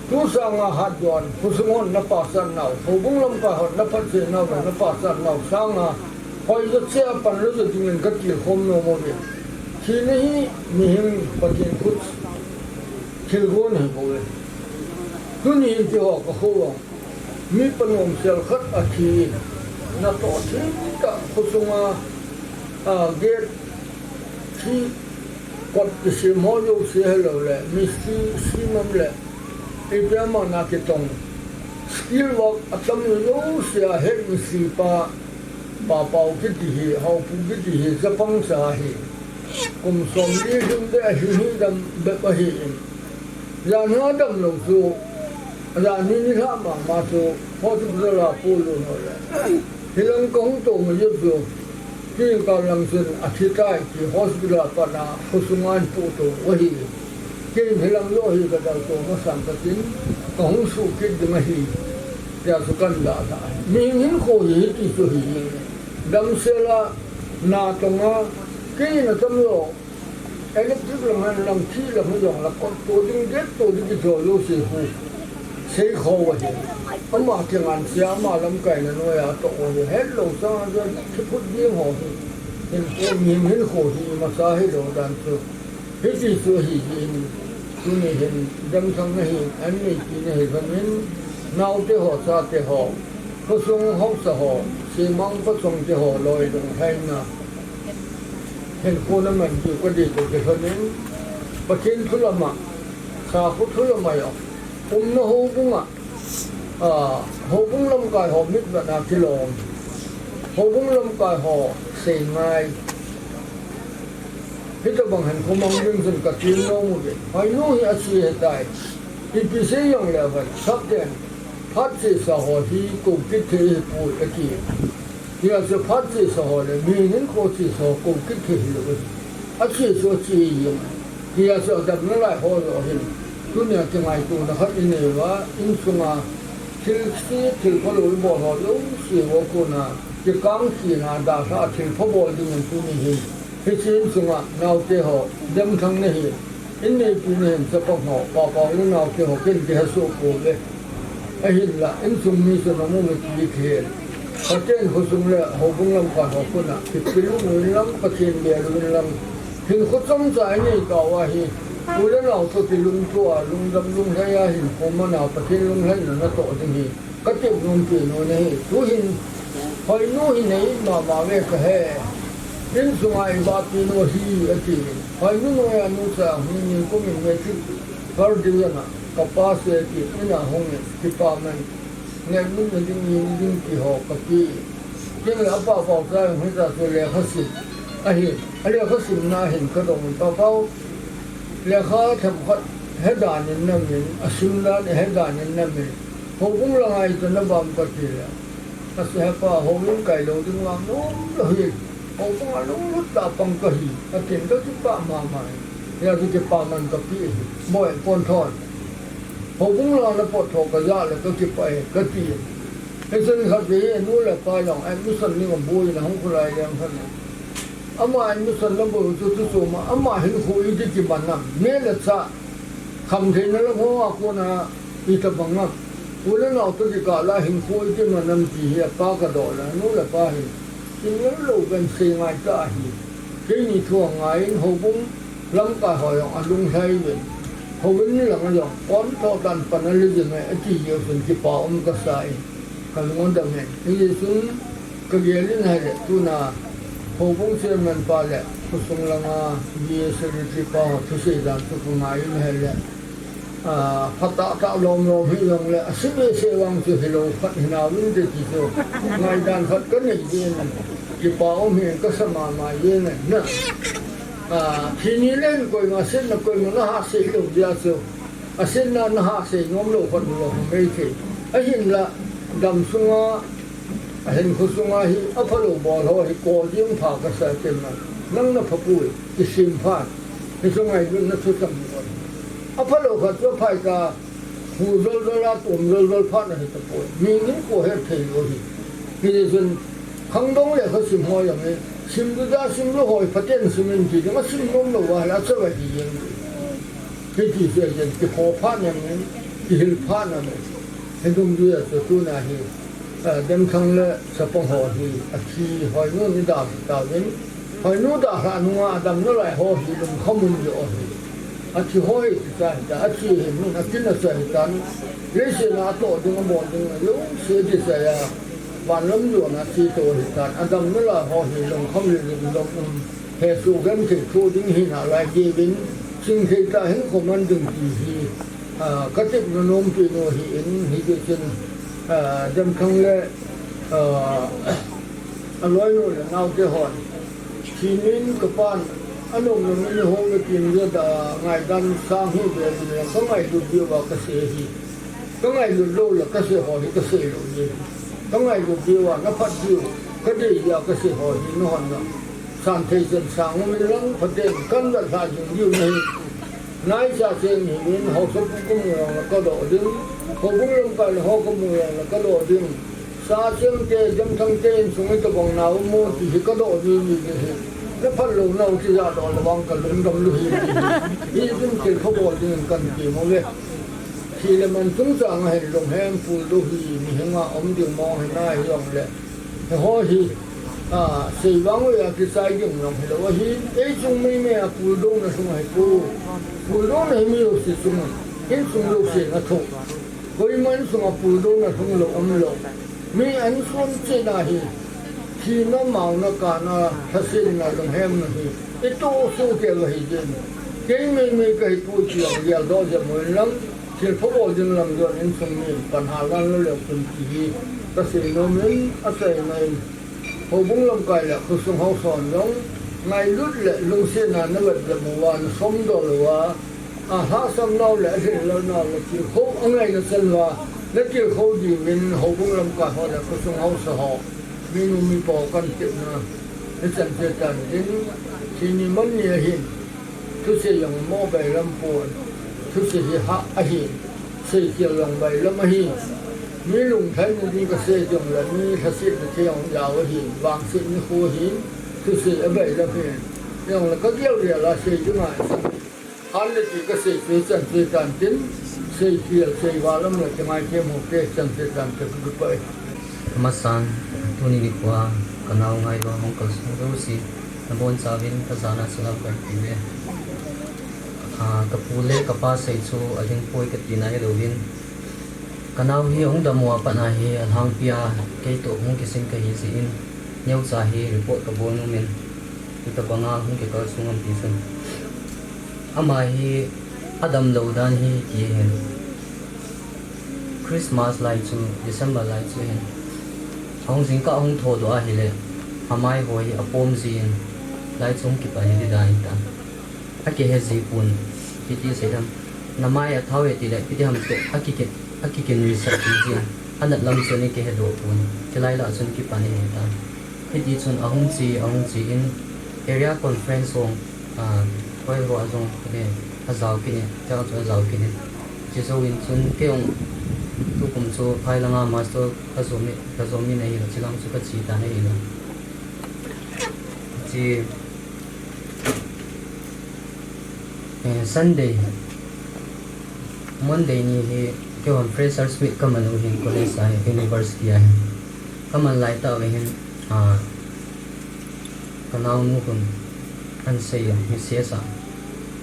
Tu sanga hat don, khosung hon na pachat nau, houbung lamkai hon na phatthei nau le na pachat nau sanga, hoijo cheh a pan lo jo dingin ka tilkhom nom uve. Thina hi mihing Pathen khut thilgon ahi bouve. Tuni hin keiho ka kho vang. mi panom sel khat athi in, natoh thim tah khosunga, a, gate thi kot kisem ho jouse hilou le, mistri, cement le, ipi ama na kitong, skilled work atam jouse a head mistri pa, Pa Pau kiti hi, Haopu kiti hi, chapang cha ahi. Kum somli hing bep ahi, hi dam bep ahi in. Jan a dam lou chu, jan ni ni lha mama chu, hospital a pu lou no le. Hilang kahung to ma jep chu, ti ka lang chun athi tai ti hospital a pat a, khosunga pu to ahi. Kei hilang lou hi ka dal to masang ka tin, kahung suh kit ding ahi. Tia chu kan dah ta. Mihing hinkho hi hiti chu hi. Damsel a na tonga, kei na tam lou. Electric lang han lang thi lang jong la kot to ding, get to ding, kithol lou se hu. Sei kho ahi. Ama kingan sia, ama lamkai na noia toh ahi. Helou sa, kiphut ding ho hi. Hinkho, mihing hinkho hi masa hilou dan chu. Hiti chu ahi jin, tuni hin damthang na hi, an neipi na hi lhonin, naote ho, chate ho, khosung haosa ho, semang pachong te ho, loi lunglhaina, hinkho na man diu ka dei toh kilhonin, Pathen thu lama, sakhu thu lama jong, umna houbunga, a, houbung lamkai ho mitvetna kilom, houbung lamkai ho seingai, Hitabang hinkho mang ding chun ka ti nom uve. Hoinu hi ache ahitai. Ipi sei jong le avan. Sapten. Phat chesa ho hi kou kit thei ahipoi ati. Hijeh chun phat chesa ho le, mihing hinkho chesa ho kou kit thei hilou ahi. Ache chu ache jeng. Hijeh chun adamna lai ho joh hin. Tunia kingaitona khat inei uva, insunga thil se, thil phalou ibol ho jouse uva kona, kikang kina dalha a thil pha bol dingin tuni hin. Hiche insunga naote ho, damthang na hi, in neipi na hin chapang ho, Pa Pau le naote ho, ken kihe soh pouve. Ahinla, insung mi chun amu miti thei. Pathen khosung le houbung lamkai ho kona, kipilung uvin lang, Pathen bel uvin lang. Hinkho chomcha inei tauva hi, u le nao toh kilungto a, lungdam lunglhai a hinkho man a, Pathen lunglhaina natoh ding hi. Ka tep nom pi nu nahi, tuhin, Hoinu hi nei mama ve kahe. Insunga i vahpi nu hi ati. Hoinu noiya nucha hung nikum in matric third division a ka pass e ti, in a hung in, kipaman. Ngen mun na ding, ning ding ti ho ka pe. Ken le apa Paocha hung hita chu lekha sim ahi. A lekha simna hin ka dong in, Pa Pau, lekha themkhat he dan in na min, a sim dan he dan in na min. Houbung langa ita na bam ka ti le. Ase hepa, houin kai lou ding vang nom lou hi. Houbung a lunglut tah pang kahi. Atin ka kipah mama hi. Hia chu kipaman ka pe hi. Boi, pon thon. Houbung langa na pot tho ka ja le ka kipah e, ka ti. Hichun khatvei hi nu le pa jong admission ding a boi na hung khulai leng khan. Ama admission na bol chu chu chu ma, ama hinkho iti kiman nam. Me le cha, khamtheina lam ho a kona ita bang nam. U le nao toh kikah la hinkho iti man nam ti hi apa ka doh le, nu le pa hi. Kinel lou ben sei ngai ta hi. Keini thu a ngai in houbung lamkai ho jong alunglhai uvin. Houin lang a jong, pon tho tan pan a le jing e, ati jeh chun kipa um ka sa in. Ka lung a dam e. Hijeh chun ka gel in ahile, tuna houbung chairman pa le, khosung langa B A secretary pa ho thusei dan chu ka ngai in ahile, a, phatah tah lom lom hi jong le, a sim e se vang chu hilou khat hi nau in te ti chu, ngaidan khat ka nei jeng in, kipa um hi ka sa mama jeng in na. A, thi ni le koima setna koima na ha sei lou dia chu. A setna na ha sei nom lou khat lou mei thei. Ahinla, dam sunga, a hinkho sunga hi, a phalou bol ho hi, kol ding pha ka sa chen na. Nang na pha pui, kisim phat. Hichu ngailutna thu tam poi. A phalou khat chu phai ta, hu jol jol a, tum jol jol phat na hi ta poi. Mi nin ko he thei lou hi. Hijeh chun, khangdong le kha sim ho jong e. Sim du da sim lou ho hi, phaten sim in ti ding, a sim nom lou va, la cha va hi jeng. Hiti chu ahin, kipho phat nam in, kihil phat nam in. Hidung dia chu tuna hi, a, Demthang le Chapang ho hi, athi Hoinu in i dam tauvin. Hoinu dalha nunga adam nalai ho hi lungkhamon jo hi. Athi ho hi kisai ta, athi hi min athi nasai tan. Leiset a atoh ding, abol ding, ajouse kisai a. Van lam jona thi toh hitan. Adam nalai ho hi lungkham le lungdong um. Hesoh genthei thoh ding hinalai kei vin. Sing thei ta hin khoman ding ti hi. Ah, ka tepna nompi nu ahin, hijeh chun, ah, Damthang le, ah, aloinu le naote hon. Thi nin kapan, anom nom in hung le tin le da, ngaidan sang hi ve le, ka ngailut diu va kasei hi. Ka ngailut lou le kasei ho hi kasei lou ni. Ka ngailut diu va, naphat diu, kadei a kasei ho hi, nahon na. San thei chen sang um in lang, phaten kan da sa jing diu nahi. Nai sa chen hi min, haosa pu kamu jong le kadoh ding. Houbung lamkai le ho kamu jong le kadoh ding. Sa cheng te, Damthang te insung hi tobang nau mo ti hi kadoh ni ni ni hi. Naphat lou nau ti ja doh le vang kalungdam lou hi ni hi. Hi din thil pha bol ding kan ti mo ve. Thi le man chungchang a hin lunghem pul lou hi, mihem a um ding mong hi nai jong le. Hiho hi, ah, sei vang uva kisai ding jong hilou ahi, ei chung meimei a puldouna sung ahi poi. Puldouna hi mi jouse chung, insung jouse na thoh. Koima insung a puldouna sung lou, umlou. Mi an sung chena hi, thina, maona, kana, lhasetna, lunghemna hi, i toh soh kei ahi jeng. Kei meimei kahi poi ti jong geldoh jep mo in lang, thil pha bol ding lam jon insung mi pan hal dan lou leu pon ti hi kasei nom in, achaina in. Houbung lamkai le khosung haosa hon jong, ngailut le lungsetna navet jep uva, nasomdoh uva, alhahsam nau le alhinlel nau le tilkhou angaina chan uva, natilkhou diuvin houbung lamkai ho le khosung haosa ho, minu mipa ho kan tepna, hichan che tan tin, thi ni man ni ahin, thusei jong mo bailam pon, thusei hi hah ahi, seikhel jong bailam ahi. Mi lunglhaina ding kasei jong le, mi lhasetna thei jong jao ahi, vangset nikho ahi, thusei abailam ahi. Jong le kagel gel a sei ding ahi. An le ti kasei chu hichan che tan tin, seikhel, seivalam le kingaidam ho te hichan che tan tin kakipah e. Amasan, tuni nikho a kanao ngailua hung kalsong jouse, nabonchauvin kajana salam kahin peuve. Ah, kapu le kapa sei chu ading poi kati nahilouvin, kanao hi ahung dam uva pat a hi alhangpi a, keitoh hung kisin kahi jeh in, neocha hi report kabol nom in, hitobang a hung kikalsong ahi ti chun. Ama hi adamlou dan hi ti ahin. Christmas lai chu, December lai chu ahin. Ahung jingkah ahung thodoh ahile, amai ho hi apom jin, lai chu hung kipan hi ti dan ahitan. Akihe ji pon, hiti seidam. Namai athao e tile, hiti ham toh, akiki, akikin research jin. Anat lam chun akihedoh pon, chulai lah chun kipan ahitan. Hiti chun ahung che, ahung che in, area conference hung, ah, hoi ho a jong, eh, ajao kit in, chua chu ajao kit in. Chujouvin chun, kei jong, tukum chu, phai langa master kajom in, kajom in ahile, chulang chu kache tan ahile. Che, eh, Sunday, Monday ni hi, keihon freshers meet kaman u ahin college a hi, university a hi. Kaman lai tah uva hin, ah, kanaonu khun, ahin sei a, message a.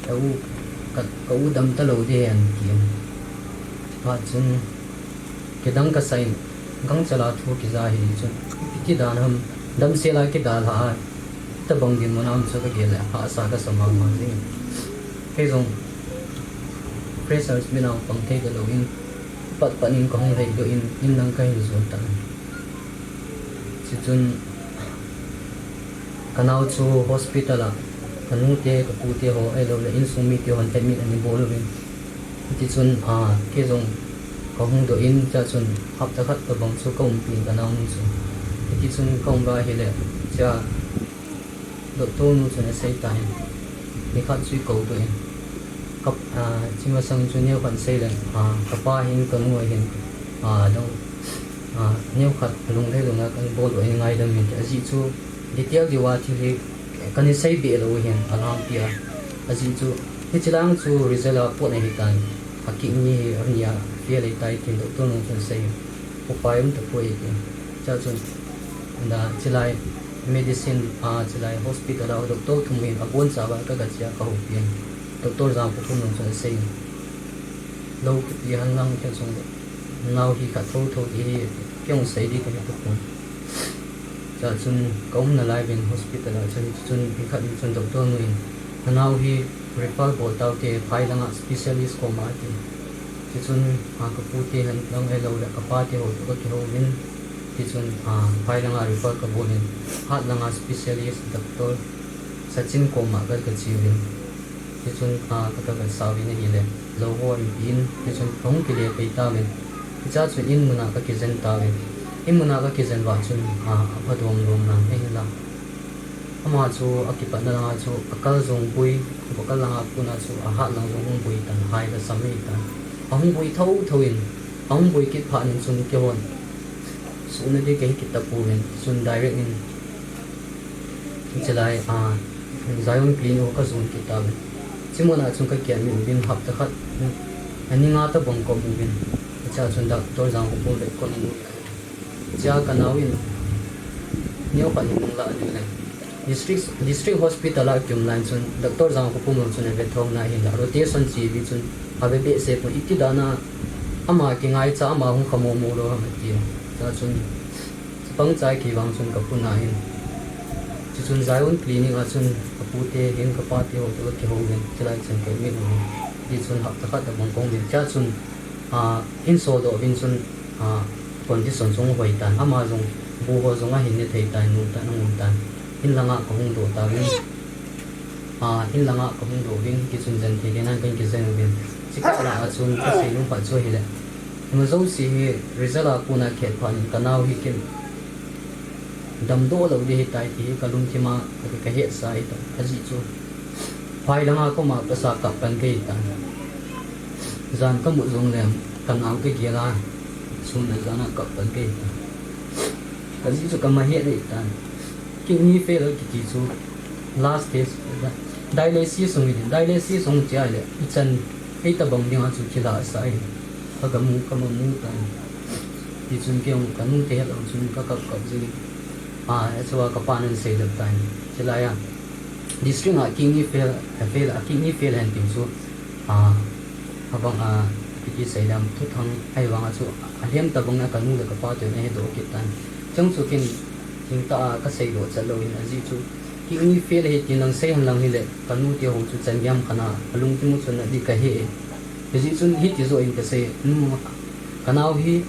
Ka u, ka, ka u dam talou ding ahi ati. Chuphat chun, kidang kasa in, gangchal a thu kija hi chun, ipi ti dan ham, damsel a kidalhah a, itobang dinmun a um chu kagel le, hahsa kasa mama jing. Kei jong, freshers meet a pang thei talou in, pat pat in kahung lhaidoh in, in lang kahin jon tan. Chuchun, kanao chu hospital a, kanu te, kapu te ho, ahilou le insung mite hon admit ana bol uvin. Hiti chun, ah, kei jong kahung doh in, chua chun hapta khat tobang chu kaumpi in kanaonu chu. Hiti chun kaum uva ahile, chua, doctor nu chun asei tan, nikhat chu eikou doh in. Ka, ah, chumasang chu neokhat sei le, ah, kapa hin kanu ahin, ah, dong, ah, neokhat lunglhai lou a kana bol doh in ngaidam in, ajeh chu detail diu a thil hi kana sei be lou ahin, alhangpi a. Ajeh chu, hiche lang chu result a pot ahitan, akick ni hi, ani a, fail ahitai tin doctor nu chun asei. Upai um tapoi ati. Chua chun, da, chulai medicine, ah, chulai hospital a doctor thum in abonchauva kaga che a kahoupi in. Doctor Jangkhopum jong chun asei. Lou kipe hen lang kei jong le, nao hi khat thotho ding ahi, kei jong sei ding kahi tapon. Chua chun ka umna lai uvin hospital a chun, chun mi khat in chun doctor nu in, "Nanao hi refer bol taute, phai langa specialist koma," ati. Chuchun, a, ka pu te hen lang ahilou le ka pa te ho toh ka kihou uvin. Chuchun, a, phai langa refer ka bol in, hat langa specialist doctor Sachin koma ka, ka che uvin. Chuchun, a, ka, ka vetsah uvin ahile, lou ho ahin pen, chuchun ka hung kile pai tauvin. Hichea chun in muna ka kijen tauvin. In muna ka kijen uva chun, a, apha domdom nan ahinla. Ama chu akipatna langa chu akal jong boi, akal langa kona chu ahat lang jong hung boi tan, hai la sam ahi tan. Ahung boi thotho in, ahung boi kit phat in chun keihon suhna ding kahi kit tapouvin, chun direct in Chulai, a, Zion Clinic a ka jon kit tauvin. Chumun a chun ka kiadmit uvin hapta khat, a, ni nga tabang ka um uvin. Hichea chun Doctor Jangkhopum vetkol in. Hichea ka nao in, neo khat in hung la ding le. District, District Hospital a kium lai chun, Doctor Jangkhopum chun avet thou na ahinla, rotation che uvin chun, ave behseh pon iti dan a, ama kingaicha ama hung kha momo lou ham ati. Hichea chun, Chapang chai kei vang chun ka puna hin. Chuchun Zion Clinic a chun ka pu te hin ka pa te ho toh ka kihou uvin, chulai chun ka admit uvin. Hichun hapta khat tabang ka um uvin. Hichea chun, a, in soldoh uvin chun, a, condition jong hoi tan. Ama jong bu ho jong ahin ne thei tan, nu tan, aum tan. In langa ka hung doh tauvin. A, in langa ka hung doh uvin, hichun jen thei le nan ka kijen uvin. Chukah lah a chun ka seinom khat chu ahile, ima jouse hi result a kona kihet phat in ka nao hi kin damdoh lou ding ahitai ti hi ka lungthim a ka, ka hetsa ahitai. Ajeh chu phai langa koma pasa kap pan ka hitan. Jan ka mut jong le ka nao ka gel a, sun le jan a kap pan ka hitan. Ajeh chu ka ma het ahitan. Kidney failure kiti chu last stage, dialysis hung hi, dialysis hung che ahile, ichan hei tabang dinga chu kila sa ahi. Ka, ka mu, ka ma mu tan. Tichun kei jong ka nung te het lou chun ka kap kap jing. A, chua ka pan ahin seilep tan. Chulai a, district a kidney fail, a fail, a kidney fail hen tin chu, a, abang a, kiti seilem thuthang ahivanga chu, alhem tabang a ka nu le ka pa te ana hedoh kit tan. Chang chu kin, Thingtah a ka seidoh chat lou in ajeh chu, kidney fail ahi tin lang sei hen lang hile, ka nu te ho chu chan gei ham khat a, alungthim u chun adi ka he e. Hijeh chun hiti joh in ka sei, nu, ka nao hi,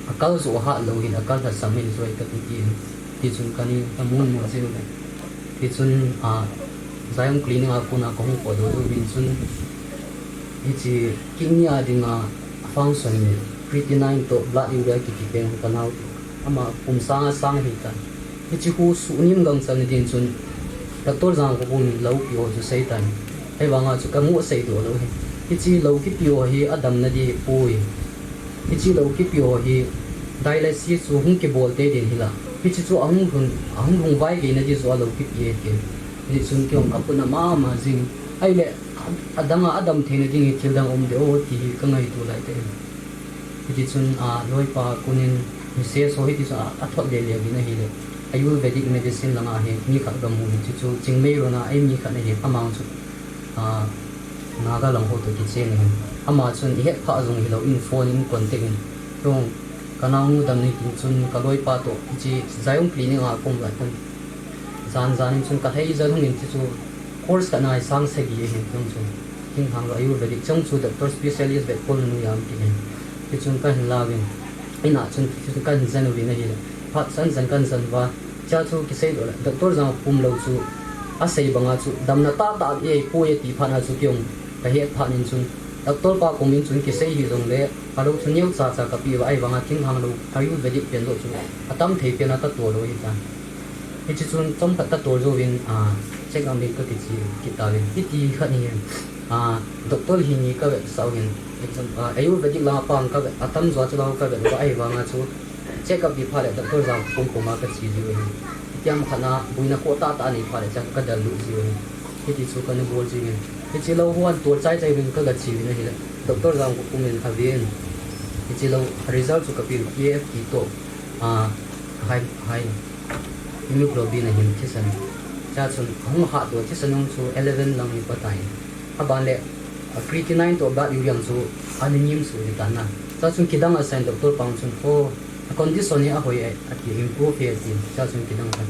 akal joh ahat lou hin, akal lhasam hin joi kati tin, tichun ka ni, ka mun mun jing u le. Tichun, a, Zion Clinic a kona ka hung potdoh uvin chun, hiche kidney a dinga function, creatinine toh blood urea kiti pen ka nao Ama kum sang a sang ahi tan. Hiche khu suhnem gangchal na ding chun, Doctor Jangkhopum in lou kipe ho chu asei tan. Ahivanga chu ka mu seidoh lou hi. Hiche lou kipe ho hi adamna ding ahipoi. Hiche lou kipe ho hi dialysis chu hung kibol tei ding ahi la. Hiche chu ahung lhun, ahung lhung vai gei na ding joh a lou kipe ahi. Hichun kei jong ka puna mama jing. Ahile, adang a, adam theina ding hi thil dang um ding ahi ti hi ka ngaito lai tah in. Hiti chun, a, loipa kunin, miss ho hiti chun, a, athot lele uvin ahile. Ayurvedic medicine langa hi, mi khat ka mu hi, chuchu, Chingmeirona, ei mi khat ahi, ama chu, a, Naga lang ho toh kichen ahi. Ama chun, i het pha jong hilou in, phone in contact in. Chung, ka naonu dam ni tin chun, ka loipa toh, hiche, Zion Clinic a ka um lai chun. Jan jan in chun, ka lhai jan hung in, chuchu, Course khat na hi sang sagi ahin, chung chu. Thinglhang lou Ayurvedic chung chu doctor specialist vet pon nu jam ti ahin. Tichun kahin la uvin. Ina chun tichun kahin jen uvin ahile. Phat chan jen kahin jen uva. Chea chu kisei doh le. Doctor Jangkhopum lou chu. Asei banga chu. Damna tahtah ahipoi ati phat na chu kei jong. Ka het phat in chun. Doctor pa koma chun kisei hih jongle. Ka lou chu neo chacha ka pe uva ahivanga thinglhang lou. Ayurvedic pen joh chu. Atam thei pen a ka toh lou ahitan. Hiche chun chomkhat ka tol jouvin, a, check up in ka kiche kit tauvin. Hiti khat hi, a, doctor hi ni ka vetsah uvin. Exam, a, Ayurvedic langa pang ka vet, atam jo chu lang ka vet uva ahivanga chu check up ti phat le doctor Jangkhopum koma ka che jiu ahi. Hitiang khat na boina khoh tahtah anei phat le chun ka dallut jiu ahi. Hiti chu kana bol jiuvin. Hiche lou hon tol chai chai uvin ka ga che uvin ahile. Doctor Jangkhopum in aven. Hiche lou result chu ka pe u P F T toh. A, high, high hemoglobin ahin thisan. Chea chun, ahung hatdoh thisan jong chu eleven lang hi pa tai. Aban le, a, creatinine toh blood urea chu ana ngim suh ding tan a. Chua chun kidang a sign doctor pang chun, "Oh, a condition hi ahoi e, ati, improve e," ati. Chua chun kidang tan.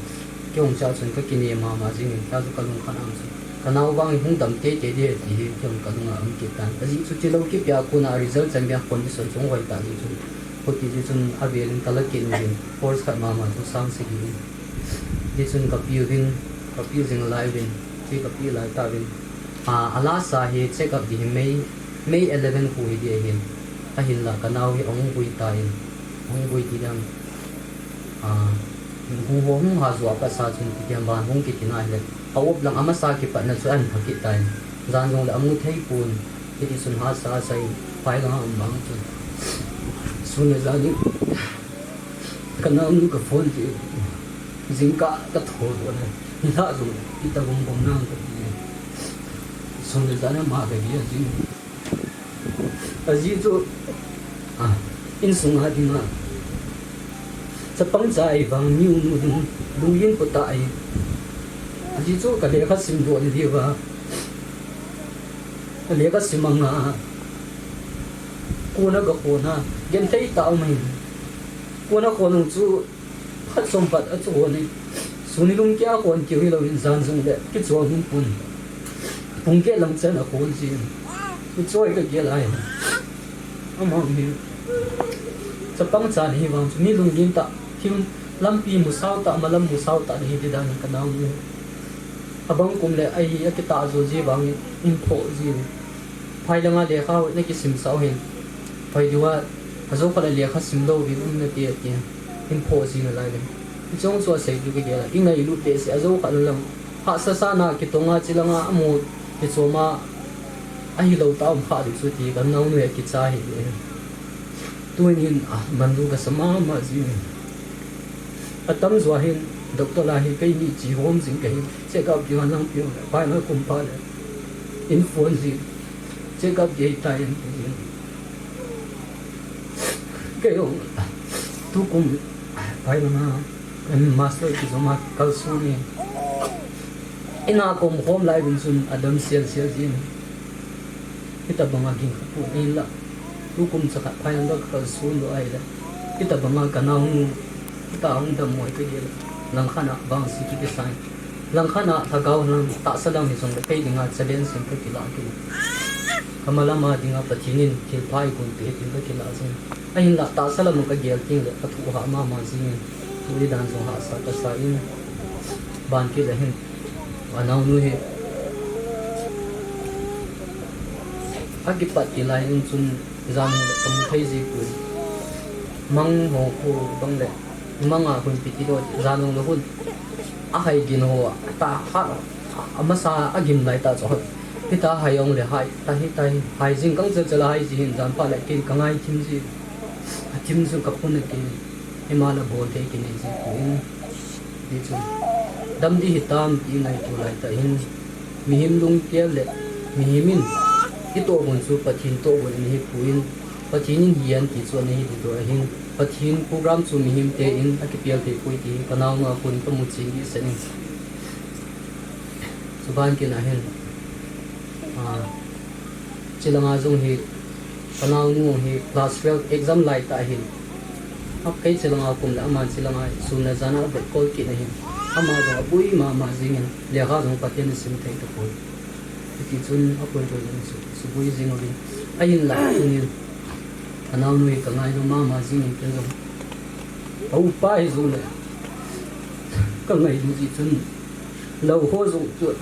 Kei jong chua chun ka kinem mama jing in, chua chun ka lungkhat a um chun, ka nau vang hi hung dam teitei ding ahi ti hi kei jong ka lung a um kit tan. Ajeh chu tilou kipe a kona result chan geiya condition chu hung hoi ta jeh chun, khuti jeh chun avel in ka la kit uvin, course khat mama chu sang sagi in. Jeh chun ka pe uvin, ka pe jing lai uvin, chu ka pe lai tauvin. A, a last a hi check up ding hi May, May eleven khu hi ding ahin. Ahinla ka nau hi ahung vui tan, ahung vui ti ding ham. A, hung ho hung ha jo a pat sa chun kitiam ban hung kiti na hile. A op lang amasa kipatna chu ahin pha kit tan. Jan jong le amu thei pon. Hiti chun hahsa sa in, phai lang a um vang chun. Sun le jan in, ka naonu ka phone ti, jingkah ka thou doh le, nilhah jong, ita gom gom nang kati. Sun le jan ama ka dia jing. Ajeh chu, a, insung a dinga, chapang cha ahi vang, mi um u ding, lunglen po tah ahi. Ajeh chu ka lekha sim doh le diu va, ka lekha sim anga, kona ka khon a, genthei tah um ahi. Kona khon u chu, khat som pat a chu khon in, sun nilum kia khon keu hilou in jan jong le kichol hung pon. Pung get lang chan a khon jin. Kichoi ka gel ahi. Ama hi. Chapang cha hi vang chu mi lunglen tah, thil lampi musao tah, malam musao tah hi ti dan ka nau ni. Abang kum le ahi a kitah jo ji vang in pho ji. Phai langa lekha ho na kisim sau hin. Phai diu a, ajo khat le lekha sim lou vin um nate ati. In pho ji nalai le. Chong chu asei diu ka gel a. I ngailut behseh ajo khat lang. Hahsa sa na kitong a chi langa amu kichom a. Ahilou tah um kha diu chu ti ka naonu a kicha hi. Tuin hin, a, manlu ka sa mama ji. Atam jo hin, doctor la hi kei ni chi hom jing ka hin, check up ding a lang piu le, pai na kum pa le, in phone ji, check up ding tai in, kei jong, tukum, pai na ma, master ki jong ma, kal su ni. Ina kom hom lai vin sun, adam sial sial jin. Hitabanga ging kha pon in la. Tukum cha khat phai lang ka kal sun lou ahile. Hitabanga ka naonu. Hita hung dam mo ka gel. Langkhat a vangsi kiti sai. Langkhat a lhagao lang tahsa lang hi jong le kei dinga challenge sim ka kila kit. Ka malam a dinga Pathen in thil pha eigon pe tin ka kila jing. Ahinla tahsa lam ka gel teng le ka thu ha mama jing in. Thu hi dan jong hahsa ka sa in. Ban kit le hin. Anaonu hi. Akipat ti lai in chun jan le ka mu thei ji pon. Mang ho khu bang le. Mang a hun pi ti lo jan le hun. Ahai gin ho ta ha amasa agim lai ta chu. Hita hai ong le hai ta hi ta hi. Hai jing kang chel chel a hai ji hin jan pha le kin ka ngai thim ji. Athim chu ka pun a kin. Ima la bol thei kin ji pon. Ti chu, dam ding hitam ti ngaito lai tah hin, mihem lungkel le mihem in, i tohgon chu Pathen tohgon in hi pon, Pathen in hihen ti chu ana hi ti doh ahin, Pathen program chu mihem te in akipel thei poi ti hi ka naonu a kon ka mu chen ding sen in. Chuban kin ahin, a, Chilanga jong hi, ka naonu hi class twelve exam lai tah hin. Akei chilanga kum le ama chilanga sun le jan a vet kol kit ahin. Ama jong aboi mama jing in, lekha jong Pathen in sim thei tapoi. Hiti chun apoi roi jong su, suboi jing uvin. Ahinla tunin, ka naonu hi ka ngailu mama jing in ken jong. A upa hi jong le, ka ngailu ji chun, Lou ho jong chu,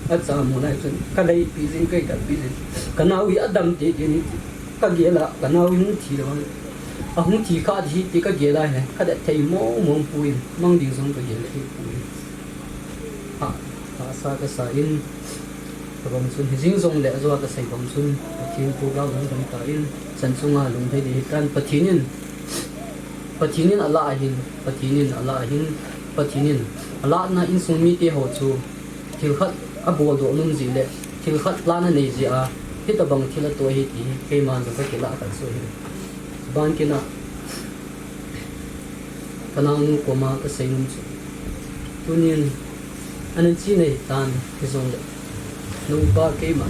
acha mu lai chun, ka lei pi jing, ka ita pi jing. Ka nau hi adam tei tei ni, ka gel a, ka nau hi hung thi lou. Ahung thi kha ding hi ti ka gel a he, ka det thei mong mong poi, mang ding jong ka gel thei poi. Ha, hahsa ka sa in, ka bang chun, hi jing jong le, ajo a ka sei bang chun, Pathen program hung dam ta in, chan chunga lungthim ding hi kan Pathen in, Pathen in alah ahin, Pathen in alah ahin, Pathen in alahna insung mite ho chu thil khat abol doh nom jeh le, thil khat plan anei jeh a, hitabang thil atoh ahi ti hi, keiman jong ka kilah khat chu ahi. Chuban kin a, ka naonu koma ka sei nom chu. Tunin, ana chi nei tan, hijongle. Nungpa keima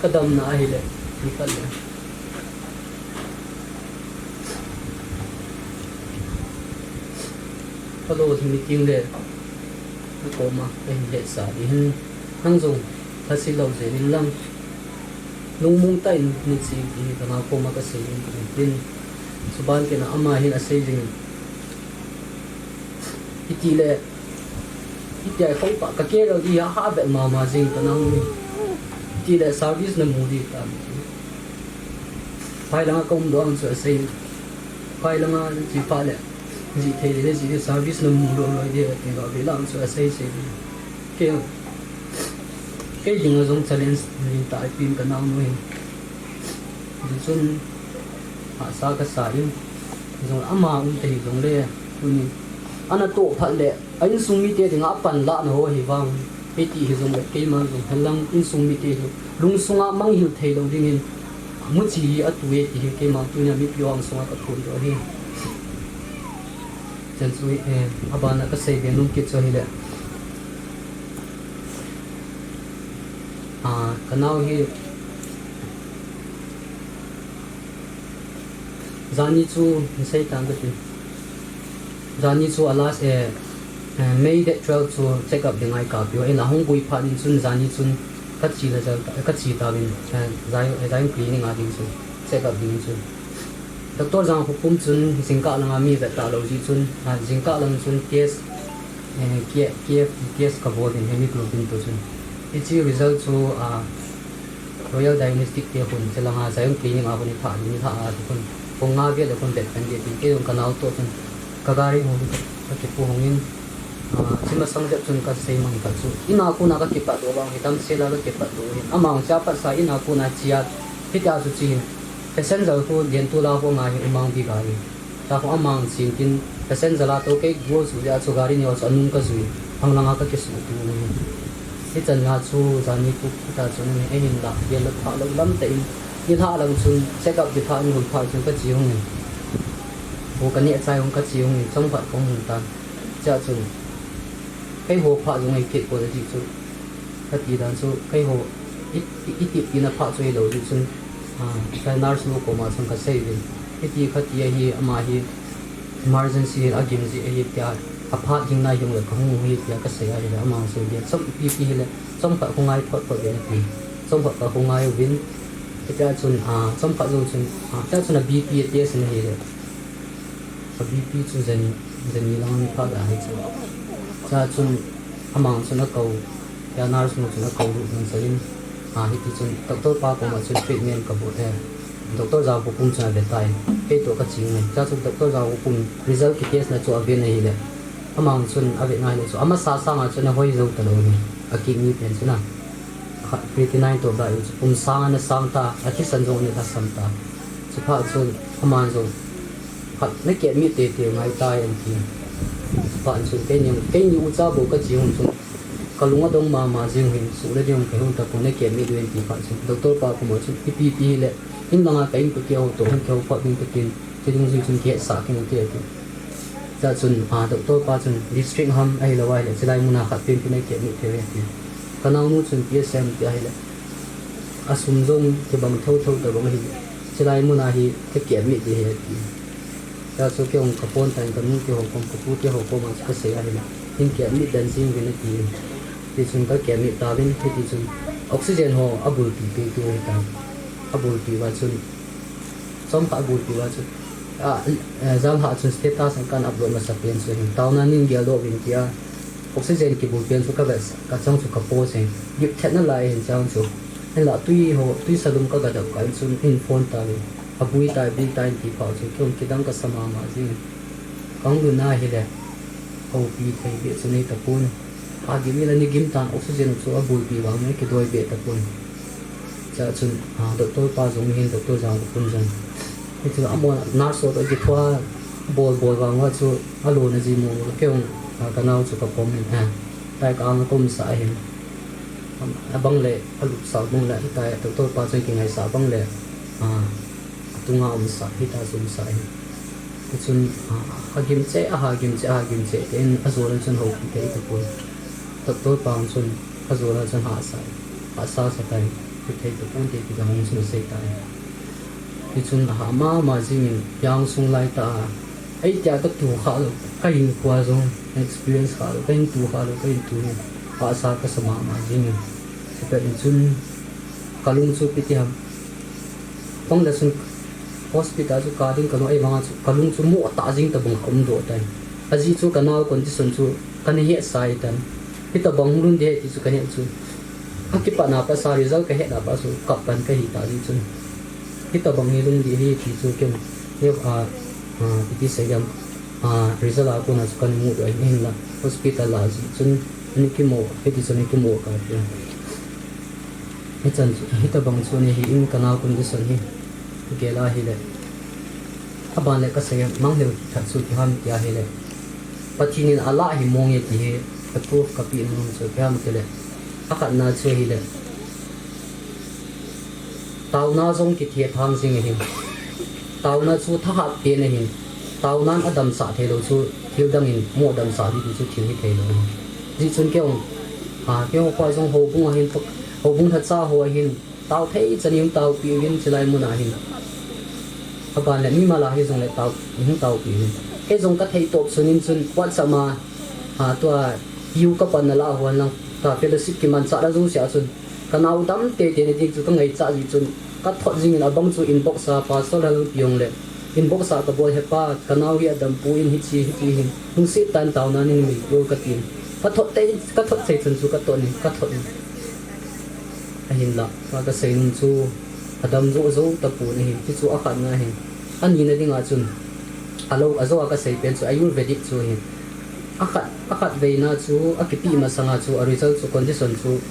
kadamna ahile, nikhat le kalou meeting le, nakoma kahin hetsah ding hin, nang jong lhase lou jeh in lang, lungmong tah in nache ding hi kanao koma kasei in tin. Chuban kit a ama hin asei jing in, itile, itia khong pa kakeh lou ding hi, aha vet mama jing kanao hi. Itile service namu ding tam. Phai langa kaum doh ang chu asei. Phai langa chi pha le, jih thei le, jih le service namu lou loi ding, ti lou ve lang chu asei sei. Kei, kei dinga jong challenge nei tah ipin kanaonu hi. Hichun, hahsa kasa in, jong ama um te hijongle, tuni, ana toh phat le, a insung mite dinga apanlahna ho hi vang, hiti hijongle, keima jong henlang insung mite hi, lungsunga manghil thei lou dingin, muchi hi atu e ti hi keima tunia mipi ho angsunga kaphondoh ahi. Chan chu, eh, abana kasei be nom kit chu ahile, ah, kanao hi, jani chu, nasei tang kati. Jani chu a last, eh, eh, May date twelve chu check up dinga eikapiu. Ina hung gui phat in chun jani chun kache le jal, kache tauvin, eh, Zion, eh, Zion Clinic a ding chu check up ding chu. Doctor Jangkhopum chun jingkah langa mi vet talou jeh chun, ah, jingkah lang chun test, eh, K-, K F T test kabol in hemoglobin toh chun. Hiche result chu, ah, Royal Diagnostic te khun, chulanga Zion Clinic a khun ilhah ding, ilhah a, ti khun, pung nga vel le khun vet pen ding tin, kei jong kanao toh chun, kagari hung, kakipu hung in, ah, chi masang jep chun kasei mang khat chu, ina kona kakipatdoh vang hi, damsel a kakipatdoh hin, amang cha patsa ina kona chia, hitia chu chi hin, passenger khu, lientu la khu nga hi, umang bi gari. Chua khu amang chin tin, passenger la toh kei gol suh jeh a chu gari neo chu anung kajui, hang langa kakisuhtu ahi. Hichan nga chu jani khu, hitia chu ahi, eihin lah, gel le phah lou lam tah in, ilhah lang chun, check up kilhah in hung phat chun kache hung in. Ho kaneh chai hung kache hung in, chomkhat kahung hung tan. Chua chun, keiho phah jong eikit pon ajeh chu, kati dan chu, keiho, i, i, itipina phah chu hilou jeh chun, ah, chua nurse nu koma chun kasei uvin. Hiti kati ahi, ama hi emergency agim jeh ahi tia, aphat ding nai jongle kahung u ahi tia kasei ahile, ama chun dia, chom, ipi pi hile, chomkhat khu ngai phot phot uvin ati. Chomkhat khu ngai uvin. Hitia chun, ah, chomkhat jou chun, ah, tia chun a B P atest in ahile. A B P chu jani, jani lang ani phat a ahi chu. Chua chun amang chun akou, tia nurse nu chun akou lut nung chun, ah, hiti chun doctor pa koma chun treatment kabol e. Doctor Jangkhopum chun avetai. Kei toh kache nge. Chua chun Doctor Jangkhopum result kitest na chu aven ahile, amang chun avet ngai le chu, amasa sanga chun ahoi jou talou ahi. A kidney pen chun a, khat, creatinine toh bai u chu pum sang ana sang ta, athisan jong ana lhasam ta. Chuphat chun aman jong, khat, nakeh mit teitei ngai tai, ati. Chuphat chun keini, keini ucha bou kache hung chun, kalung adong mama jing hin, suh le ding kahung tapon, nakeh mit uvin ti phat chun, doctor pa koma chun, ipi pi hile, in langa ka inkote ho toh hung kihou phot ding katin, chudungjui chun kihetsah kit ute ati. Chua chun, ah, doctor pa chun district ham ahilou ahile, chulai muna khat penpen a keh mit thei uve ati. Kanaonu chun P S M ti ahile, asum jong kibang thotho tabang ahile, chulai muna hi kakeh mit ding ahi ati. Chua chu kei jong kaphone tan, kanu teho kom, kapu teho koma chu kasei ahile, hin keh mit den jing uvin ati. Tichun kakeh mit tauvin, hitichun oxygen ho abulpi peh peh ahitan. Abulpi uva chun, chomkhat abulpi uva chun, ah, eh, janlhah chun status a kan upload masa pen chu ahin, taona nin geldoh uvin tia, oxygen kibul pen chu kavetsah, kachang chu kapost in, gipthet nalai ahin chang chu. Hinla twi ho, twi salum kagadap kah in chun, in phone tauvin, abui tai, abui tai in ti phat chun, kei jong kidang kasa mama jing in. Kahung lhun ahile, houpi thei beh chu nei tapon. Agim in ani gim tan, oxygen chu abulpi vang in akidoi beh tapon. Chua chun, ah, doctor pa jong hin, Doctor Jangkhopum jong, hichu amaho nurse ho toh kithoa bol bol vang uva chu alona ji mo, kei jong, ah, kanao chu kakom in, ah, tai ka-anga kaumsah ahin. Abang le, alupsah bang le, hitia doctor pa chun kingaisah bang le, ah, atunga umsah, hitia chu umsah ahin. Tichun, ah, agim cheh, aha gim cheh, aha gim cheh, tin ajol a chun houpi thei tapon. Doctor pa chun, ajol a chun hahsa in. Asa sa tai, kithei tapon te ti ka hung sung sei tai. Hichun aha mama jingin, yang sung lai ta a. Ei tia ka tu kha lo, ka hinkho a jong, experience kha lo, ka hin tu kha lo, ka hin tu hi. Asa ka sa mama jingin. Sita in chun, ka lung chu piti ham. Pang la sun hospital chu ka ding ka lung ei vanga chu ka lung chu mo ta jing ta bang ka um do tai. Aji chu ka nau condition chu ka ni he sai tan. Hita bang lun de ti chu ka he chu. A kipa na pa sa result ka he na pa chu ka pan ka hi ta ji chun. Hita bang ni lung di hi ti chu kem. He a a ti ti se yam a result a ko na chu ka ni mu do ai hin la hospital la ji chun ni ki mo he ti chu ni ki mo ka ti. Hichan chu, hitabang chu ni hi in ka nau condition hi. Gel a hile. Aban le ka sei mang le that chu kiham tia hile. Pathin in ala hi mong e ti hi. Ka proof ka pi mong chu kiham ti le. Akhat na chu hile. Tauna jong kithethang jing ahin. Tauna chu thahat pen ahin. Taunan adamsah thei lo chu thil dangin mo damsah di ti chu thil hi thei lo. Ji chun keu, a, keu khoi jong houbung ahin, houbung thacha ho ahin, tau thei chan in taupi uvin chilai mun ahin. Aban le mimal a hi jong le tau, hung taupi uvin. Kei jong ka thei top sun in chun WhatsApp ma, a, tua, yu ka pan na la huan lang, ta fellowship kiman cha la jong sia chun. Ka nau dam tete na ding chu ka ngaicha ji chun ka thot jingin abang chu inbox a pastor hal piong le inbox a ka bol he pa ka nau hi adam pu in hichi hichi hin hung si tan tau na ning mi lo ka tin ka thot te ka thot sei chun chu ka to ni ka thot ni ahin la ka ka sei nun chu adam jo jo ta pu ni hin ti chu a khan na hin ani na ding a chun a lo a jo a ka sei pen chu Ayurvedic chu hin Akhat, akhat veina chu, akipi masanga chu, a result chu, condition chu,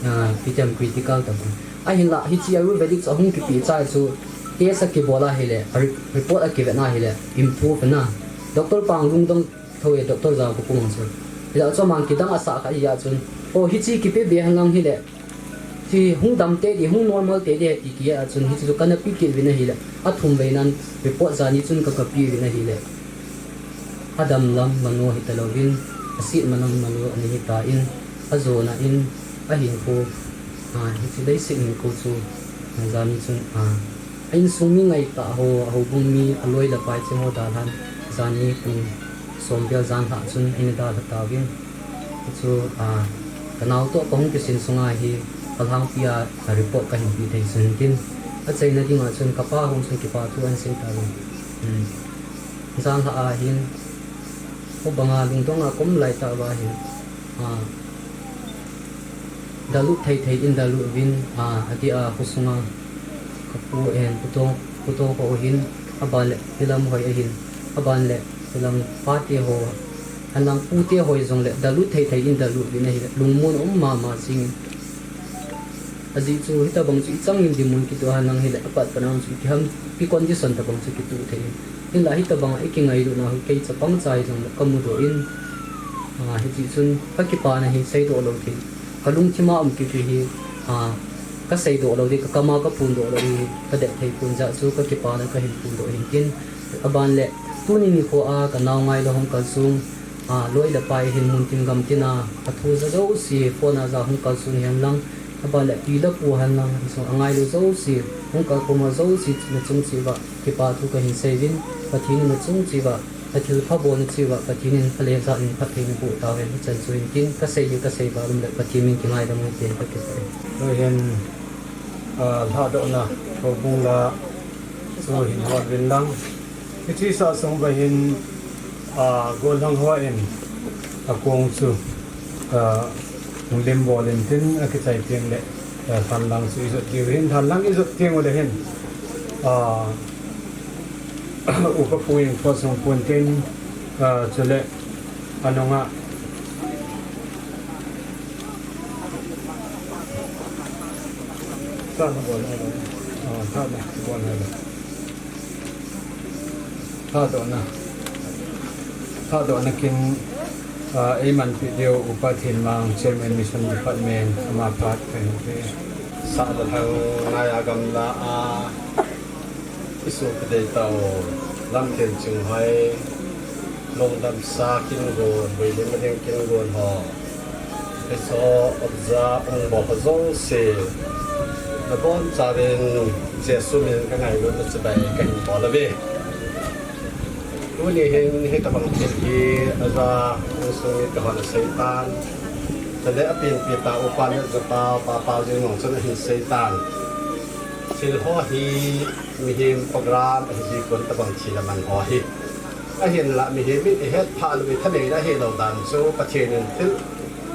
ah, ipi ti ham critical ta bang. Ahinla, hichi Ayurvedic chu, ahung kipi cha chu, test akibol ahile, a re-, report akivet na hile, improve na. Doctor pang lungdong tho e, doctor ja ko pung chu. Hila chu mang kidang asa kha iya chun. O, hichi kipe be hanlang hile, Chi hung dam te di, hung normal te di, ti ki a chun, hichi chu kana pi kit vin ahile, a thum vei nan report jani chun ka ka pi vin ahile. A dam lam mano hi ta lo vin, a sit manang mano ani hi ta in, a zona in, a hin khu, a, hichi lei sit hin khu chu, a, jani chun, a, A insung mi ngai ta ho, a houbung mi a loi le pai cheng ho dalhan, jani pung som vel jan lhah chun a in a dalha tauvin. Chu, a, ka nau toh ka hung kisin sunga hi, ka lhangpi a, a report ka hin pi thei sun tin. A cheina dinga chun ka pa hung chun kipa thu an sei tauvin. Hmm. Jan lhah a hin, ho banga lungdong a kom lai ta uva hin, a, Dalut thei thei in dalut uvin, a, adeh a khosunga ka pu ahin, pu Tong, pu Tong ho ahin, aban le, hilam hoi ahin, aban le, hilam pate ho, alang pute hoi jong le, dalut thei thei in dalut uvin ahile, lungmon um mama jingin. Ajeh chu, hitabang chu ichangin dinmun kitoh hanlang hile, apat panang chu kiham, ki condition tabang chu kitoh thei in. Hinla hitabang a i kingailutna hi kei chapang cha hijongle ka mudoh in, a, hiti chun ka kipana hi seidoh lou thei. Ka lungthima um kiti hi, a, ka seidoh lou thei, ka kama ka phondoh lou hi ka det thei pon jeh chu ka kipana ka hin phondoh hin tin. Aban le, tuni nikho a ka nau ngailou hung kalsong, a, loi le pai hin mun tin gam tin a, ka thu ja jouse, phone a ja hung kalsong hen lang, Aban le pi le pu hen lang, insung a ngailou jouse, hung kalkhom ho jouse, na chung cheh uva, kipa thu ka hin sei uvin, Pathen in na chung cheh uva, na thilpha bolna cheh uva, Pathen in phalejah in phatthei naboh tauhen, hichan chu hin tin, ka sei hi ka sei val um le, Pathen min kingaidam un tin ka kisei. Tuhin, ah, lhadohna, houbung la, chu hin hot uvin lang. Hiche sah sung uva hin, a, gollhang ho in, a, kong chu, a, hung lim bol in tin, a, kichai teng le, a, lhanlang chu i jot diu hin, lhanlang i jot teng u le hin, a, upa pu in kho sung pun tin, a, chule, a, nunga, sa na bol na lo, a, sa na bol na lo. Lhadohna. Lhadohna kin, ah, eimanpi diu Upa Thinmang, Chairman Mission Department, ama phat kahin pe. Sah le lhang ngai a gamla a, i sopi dei tau, Lamthenching hoi, Lungdamsa kin gon, Veilim a ding kin gon ho. So, observe hung bol ho jouse, nabonchauvin Jesu min in kangailutna chibai kahin bol uve. Tuni hin hitobang thil hi aja insung mite hon asei tan. Chule apenpi tah upa le japa, papa jeng jong chun ahin sei tan. Thil ho hi mihem program ahi jeh chun tobang thil aman ho hi. Ahinlah mihem in ihet phah lou, ithaneina hilou dan chu Pathen in thil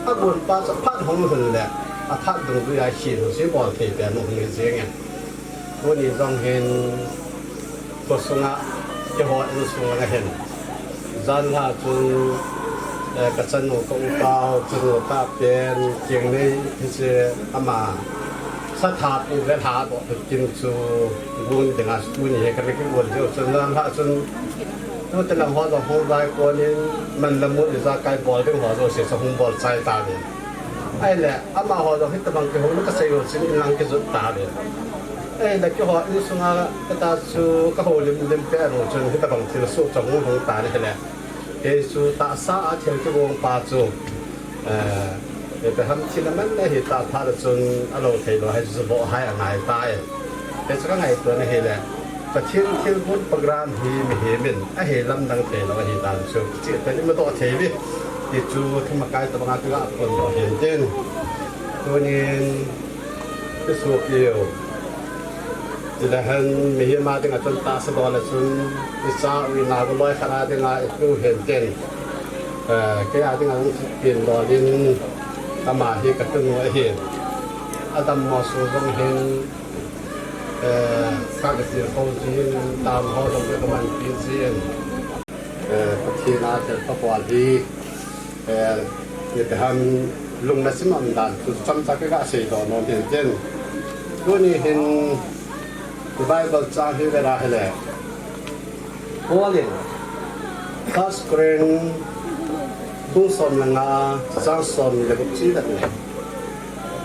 agonpa chu aphat hung lhun le, aphat dungjuia hin chu bol thei pen hung hi jeng in. Tuni jong hin khosunga, keiho insung a hin, janhi chun, eh, kachanu ka upa, chanu ka pen, Kingnei hiche ama sathapi le lha doh kin chu gon dinga tuni hi kana kigol diu chun, janhi chun tute lang ho jong hung vai konin, man le mun ijakai bol ding ho jouse chu hung bol chai tauvin. Ahile amaho jong hitobang kihou na kasei u chun inlang kijot tauvin. Ahile keiho insunga kata chu kahoulim lim peh u chun hitobang thilsoh chu hung hung tan ahile, hichu tahsa a thil kigong pa chu, eh, ipi ham thil aman ahitah phat chun alou theilou ahi chu vohhai angai tan. Hichu kangaito na ahile, Pathen thilgon program hi mihem in ahe lamdang theilou ahidan chu cheh pen imudoh thei uve ti chu themakai tobanga kaga phondoh hin tin. Tunin isopiu, chule hen mihem a dinga chun tahsa dol a chun icha u inao loi khat a dinga ipu hin tin. Eh, kei a dinga hung pen dol in ama hi katunu ahin. Adammo sung jong hin, eh, kaga tilkhou jin, tam ho jong kaga manpi jin. Eh, Pathen a thilpha bol hi, eh, ipi ham lungna sim um dan chu chomcha kaga seidoh nom hin tin. Tuni hin Bible chang hi vela hile, Paul in First Corinth bung som le nga, chang somni le gup chu ivet le,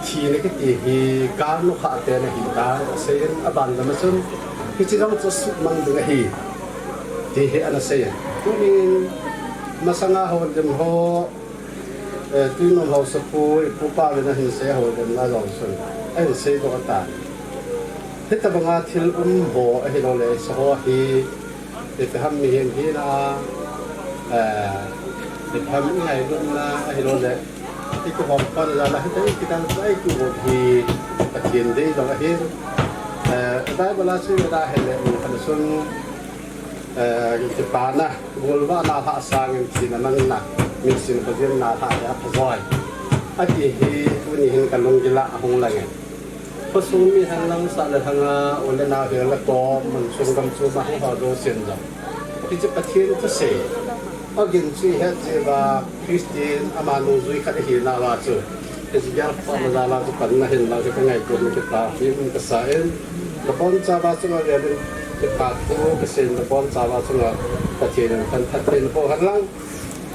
thina kiti hi gal nukhah pen ahitai aseiyin, aban lam a chun hiche jong chu asuhmang ding ahi ti hi ana seiyin. Tunin masanga houlim ho, eh, Tuinom haosapu, ipupa uvin ahin sei houlimna jong chun ahin seidoh tan. Hitobanga thil um ho ahiloule, hiche ho hi ipi ham mihem hina, eh, ipi ham ingailutna ahiloule, ikihom khona jal a hita ikidang chu ikigong hi Pathen dei jong ahin. Eh, Bible a chu ivela hile, mi khat chun, eh, kipana, golvahna lhah sangin thina manna, misin khojilna lhah hi aphajoi, ati hi tuni hin kalunggil a ahung langin. Khosung mi henlang, sah le lhanga u le nao, heng le kom, mun sung gam chom a hung ho jousen jong, hiche Pathen thusei, agin chu ihet jeh uva, Christian ama nungjui khat ihinauva chu, hiche gelkhohna jal a chu panna hinlou chu kangaito in, kipa peh in kasa in. Nabonchauva chunga velin kipa thu kasei in, nabonchauva chunga Pathen in phatthei naboh henlang.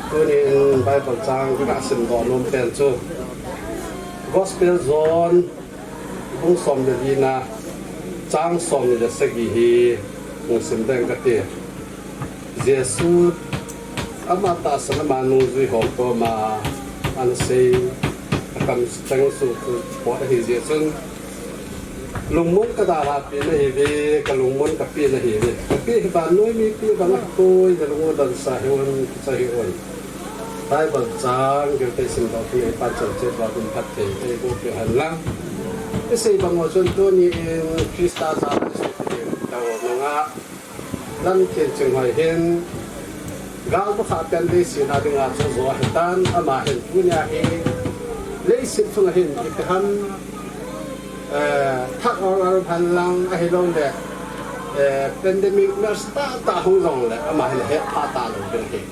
Tunin Bible chang kaga simdoh nom pen chu Gospel John bung somlelina, chang somni le sagi hi hung sim ding kati. Jesu ama tahsan, ama nungjui ho koma ana sei, akam chengse chu pot ahi jeh chun, lungmon kadalhah pen ahiuve, kalungmon kapeh ahiuve. Kapeh hi vannoi mipi bang ahipoi, nalung u donsa hih un, kicha hih un. Bible chang gilte simdoh thei, Pakai chonset uva phatthei eiboh peh henlang. Isei bang u chun tunin Christa jal a isuhtheng tau nunga, lamthen chinghoi hin, gal nukhah pen leiset a dinga chu jo ahitan, ama hin tunia hi leiset chunga hin ipi ham, eh, thah or or henlang ahiloule, eh, pandemic MERS tahtah hung jongle ama hin ahet phah talou ding ahi.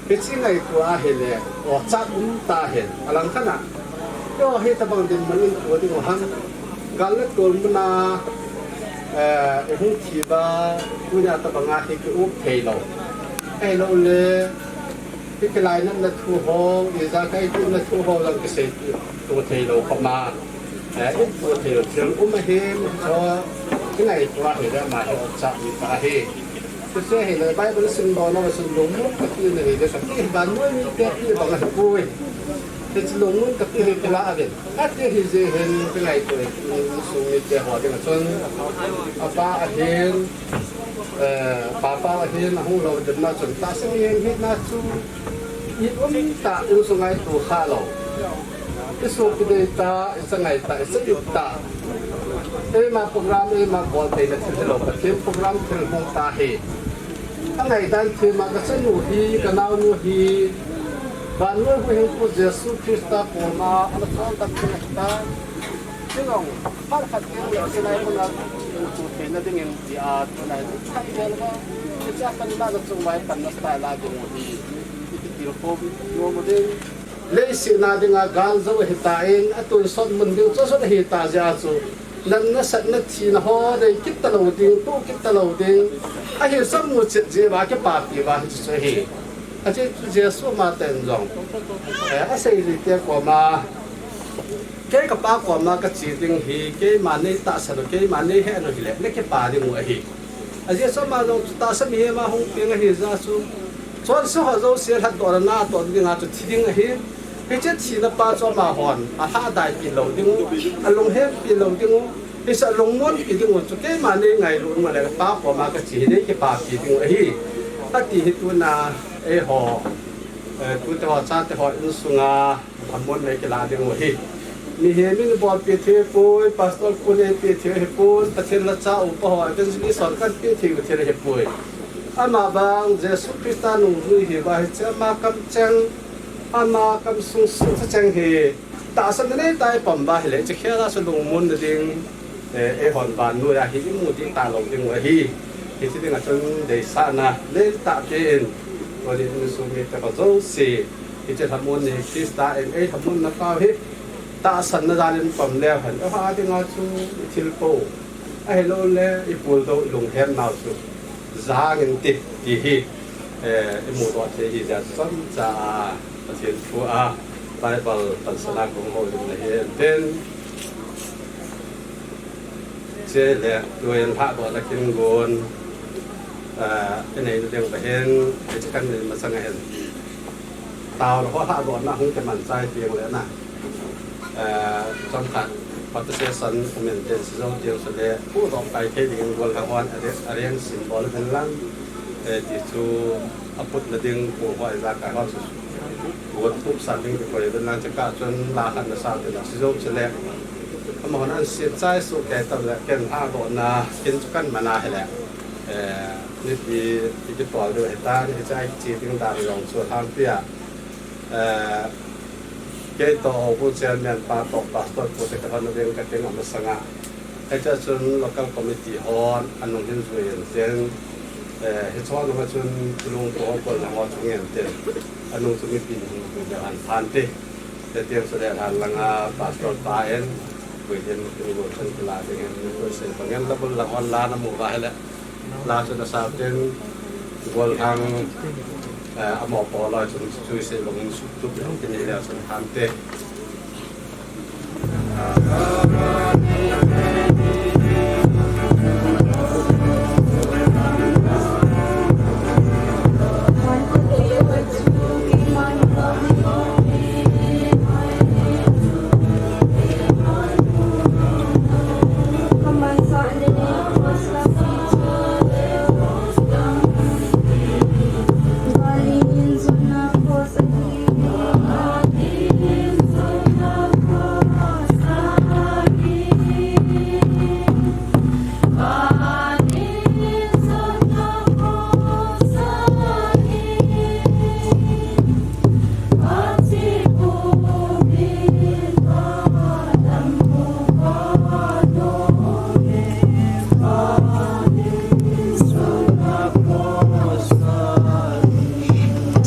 Hiche ngaito ahile, ochat um tahen, alangkhat a, eiho hitobang dinmun in ito ding u ham, gal le tol muna, eh, ihung thi uva, tunia tobanga hi ki-up theilou, ahiloule hiti lainatna thu ho, ijakai tuna thu ho jong kiseito theilou khopma, eh, ito theilou thil um ahin, chu kingaito ahile ama hi ochat um tah ahi. Chujeh hile Bible simdoh nau chun lungmon kapeh ahile, kapeh hi vannoi mite peh bang ahipoi. Hiche lungmon kati hi kila aven. Ati hi jeh hin kingaito e, insung mite ho dinga chun. Apa ahin, eh, papa ahin, ahung lou dinga chun. Tahsa mihem hina chu, i um ta, insung ngaito kha lou. I sopi dei ta, i cha ngai ta, i cha it ta. Eima program, eima bol theina thil hilou, Pathen program thil hung ta hi. Ka ngaidan thei ma ka chanu hi, ka naonu hi, vannoi huhhingpu Jesu Christa koma ana chondan thei ahitai. Chuleh, phat khat teng le, chulai kona, tu theina dingin, tia, tunai, thai vel va, hiche a panna ka chung vai panna style a ding u hi, i kitilkhou nom u ding. Leiset a dinga gal jou ahitan, atonsot mun ding chu jong ahita jeh a chu. Natna satna thina ho nei kit talou ding, toh kit talou ding. Ahi jong mu chet jeh uva kipapi uva hiche chu ahi. Ache chu Jesu ama ten jong, eh, asei jite koma, kei ka Pa koma kache ding hi, keima nei tahsan u, keima nei hetna u hile, na kipa ding u ahi. Ajeh chu ama jong chu tahsa mihem a hung peng ahi jeh a chu, chonse ho jouse lhatdohna na atoh dinga chu thi ding ahi. Hiche thina pa chu amahon alhahdai pi lou ding u, alunghempi lou ding u, hiche alungmonpi ding u chu keima nei ngailut u le Pa koma kache hi nei kipapi ding u ahi. Ati hi tuna eiho, eh, tute ho, chate ho insunga lhamon nei kila ding u ahi. Mihem in bolpi thei poi, pastor pu nei pi thei hipon, Pathen lhacha upa ho, evangelist hon kan pi thei u thil hipoi. Amavang Jesu Christa nungjui hiuva hiche ama kamcheng, ama kamsung sung cheng hi tahsan nei tai pom uva hile, hiche khel a chu lungmon na ding, eh, eihon vannoi a hi imu ding talou ding u ahi. Hiche dinga chun deisahna nei tah peh in, tuni insung mite ho jouse, hiche lhamon hi Christa in eilhamon na pau hi tahsanna jal in pom leu hen, eiho a dinga chu ithilpo, ahilouleh ipuldoh, ilunghem nau chu jang inte, ti hi, eh, imudoh thei ahi jeh a chomcha a Pathen thu a Bible pansan a kahung houlim na hi enten. Chule, tun lhahdohna kin gon, eh, inei na ding uva hin, hiche kan nei masang a hin, taona ho lhahdohna hung kimanchai teng le na, eh, chomkhat participation um inte, chujou teng chule, huhdoh kai thei dingin gollhang hon arrange, arrange sim bol uvin lang, eh, ti chu aputna ding pu ho ijakai ho chu, gon tup san ding kikoi uvin lang, chukah chun la khat na sao tin, chujou chule, amahon an sep chai soh kei tale, ken lhahdohna kin chu kan man a hile, eh, mipi i kitol diu ahitan, hiche a kiche ding dan jong chu lhangpi a, eh, kei toh houbung chairman pa toh pastor pu te kalhon na ding kating amasang a, hiche a chun local committee hon anung hin jui in tin, eh, hiche ho nung a chun lungpo ho, gollhang ho chu ngen tin, anung chu mipi in hung jui leu hen phante. Hiti chun chule lhan langa pastor pa in, puihin, in go chun kila dingin, puisei bangin la bul la hon la na mu uva hile, la chu na sao tin, gollhang, eh, amaho loi chun chuisei bangin suhtup in kinei leu chun phante.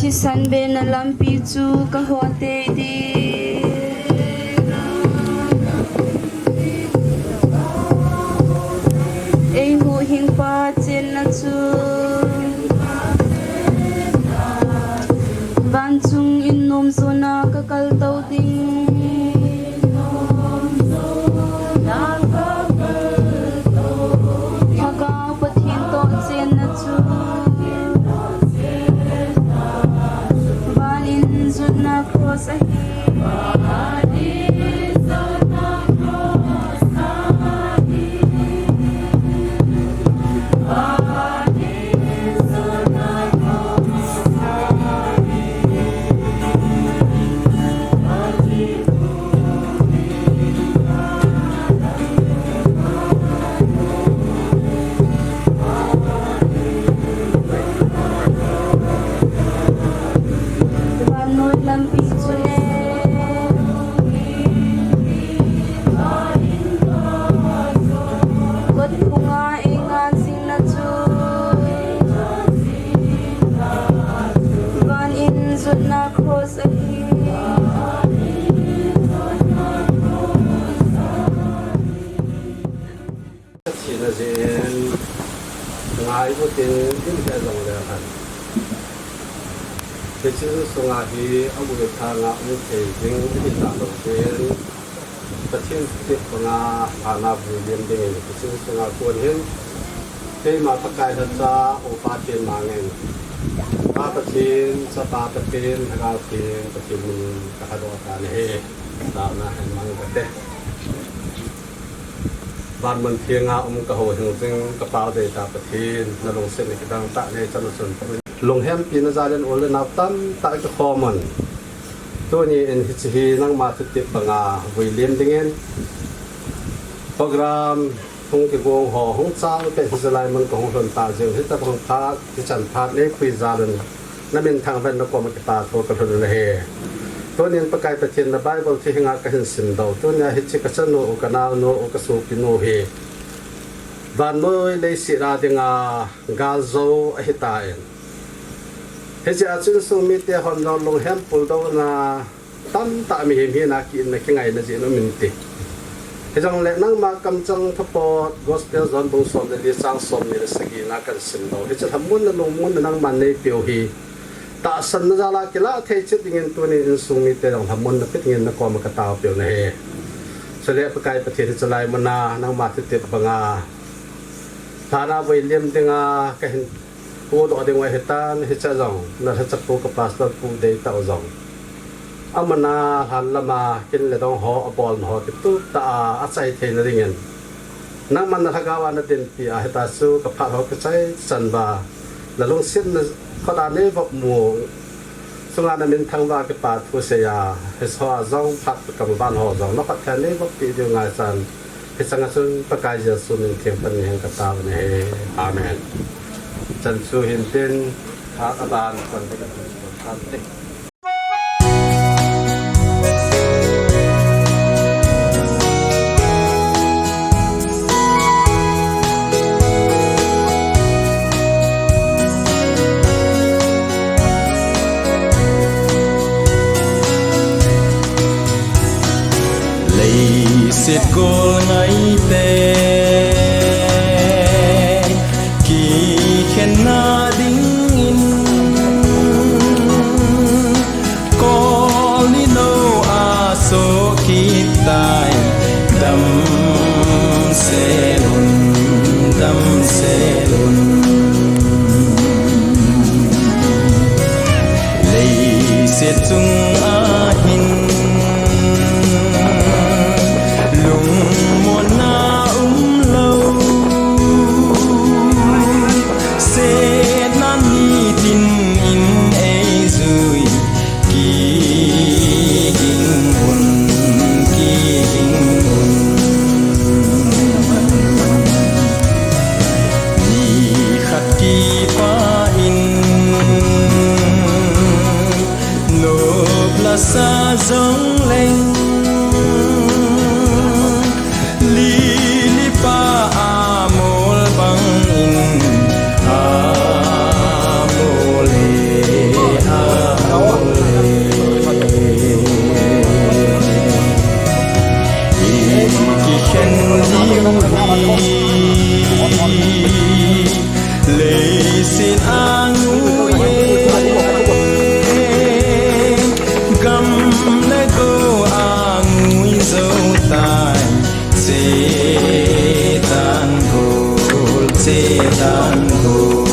Thisan bena lampi chu ka ho tei ding. Ei huhhingpa chenna chu vanchung in nomjona ka kaltou ding. Lhagao Pathen toh chenna chu van in jutna cross ahi. Thina jin ngai utin, in he jong le khan. Hiche sunga hi abu thanga um thei ding ahi talou jin. Pathen thutep banga lhana vui liam dingin hiche sunga kon hin. Keima Pakai lhacha Upa Pathen mangin, Pa Pathen, Chapa Pathen, Lhagao Theng Pathen min ka lhadoh tan ahi. Taona hin mang kate. Van mun thenga um ka houhing jing ka Pau deitah Pathen, na lungset in kidang tah nei chan a chun. Lunghempi na jal in u le nao tamtah kikhom un. Tuni in hiche hi nangma thutep banga vui liam dingin program hung kigong ho hung chal peh hiche lai mun ka hung lhun tah jeh u, hitabang phat, hichan phat nei pui jal un. Na min thangvah in na koma kipa thu ka lhun u ahi. Tunin Pakai Pathen na Bible thu hinga ka hin simdoh. Tunia hiche ka chanu u, ka naonu u, ka sopinu hi vannoi leiset a dinga galjou ahitan. Hiche a chun insung mite hon jong lunghem puldouna tamtah mihem hina ki-inna kingaina jeh in um inte. Hijongle nangma kamchang thupot Gospel John bung som le li chang som ni le sagi na kan simdoh. Hiche lhamonna lungmonna nangman neipeu hi tahsanna jal a kilah thei chet dingin tunin insung mite jong lhamonna pe dingin na koma ka taopeh u ahi. Chule Pakai Pathen hiche lai muna nangma thutep banga lhana vui liam dinga ka hin pudoh ding u ahitan, hiche jong na lhacha pu ka Pastor Pu Deitah u jong amun a lhan lama kin le dong ho abolna ho kitup tah a achai theina dingin nangman na lhagao a na dinpi a hitia chu ka phat ho kichai chan uva na lungsetna khut a nei vop mu chunga na min thangvah a kipa thu sei a, hiche ho a jong phat ka maban ho jong na khut theng nei vop pi diu ngaichan. Hichang a chun Pakai Jesu min theng pan nei hen ka tao u ahi. Amen. Chan chu hin tin, phat aban pan te ka tun kan te. Leiset gol ngaite kikhenna dingin kol nilou a soh kit tai, damsel un, damsel un. Leiset chung a hin lungmonna umlou, setna nitin in eijui, kiging un, kiging un. Nikhat kipah in nop lasa jongleng, lili pa amol bangin amol e, amol e. Kikhen diu hi leiset a ngui e, gam le go a ngui jou tai, che tan gol, che tan gol.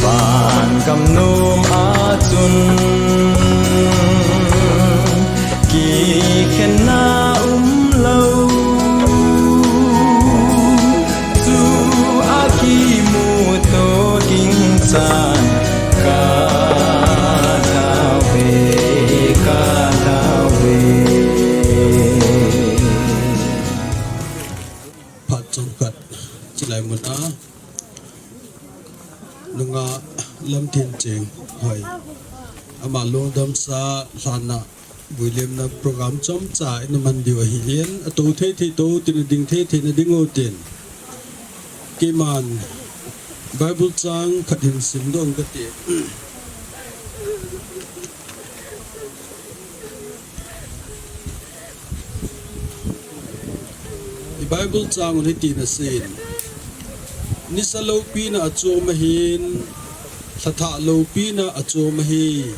Van gam nom a chun kikhenna umlou, chu a kimuto ging chan ka tao ve, ka tao ve. Phat chomkhat chulai mun a Nungah Lamthencheng hoi, ama lungdamsa lhana vuiliemna program chomcha ina man diu ahin, atou thei thei tou tin, ading thei thei na ding utin. Keiman Bible chang khat hin simdoh kate. I Bible chang un hitin asei. Nisa loupina achom ahin, lhathah loupina achom ahi.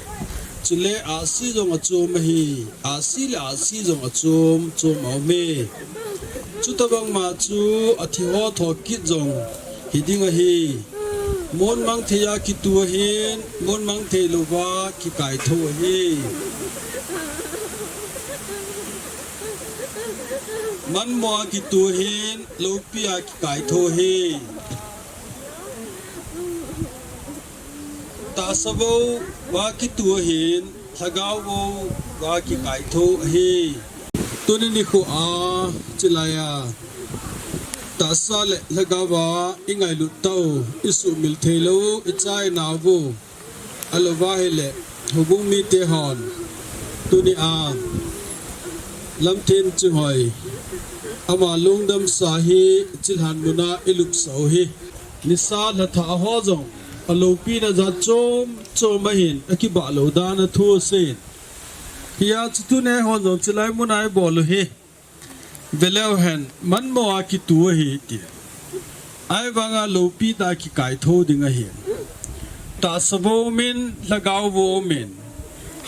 Chule ahsi jong achom ahi, ahsi le ahsi jong achom chom aume. Chutabang ma chu athi ho thokit jong hiding ahi. Monmang thei a kitu ahin, monmang thei louva kikaithou ahi. Manmo a kitu ahin, loupi a kikaithou ahi. Tahsa vou va kitu ahin, lhagao vou va kikaithou ahi. Tuni nikho a, chilai a, tahsa le lhagao va ingailut tau, isuhmil thei lou, ichai nau vou. Alouva hile, houbung mite hon. Tuni a, Lamthen Chinghoi. Ama lungdamsa hi, chilhan muna ilupsah u hi. Nisa lhathah ho jong, aloupina jat chom chom ahin, akibah lou dan a thu asei. Hia chu tuni hon jong chilai muna ibol u hi. Veleu hen, manmo a kitu ahi ti. Ahivanga loupi ta kikaithou ding ahi. Tahsa vou min, lhagao vou min.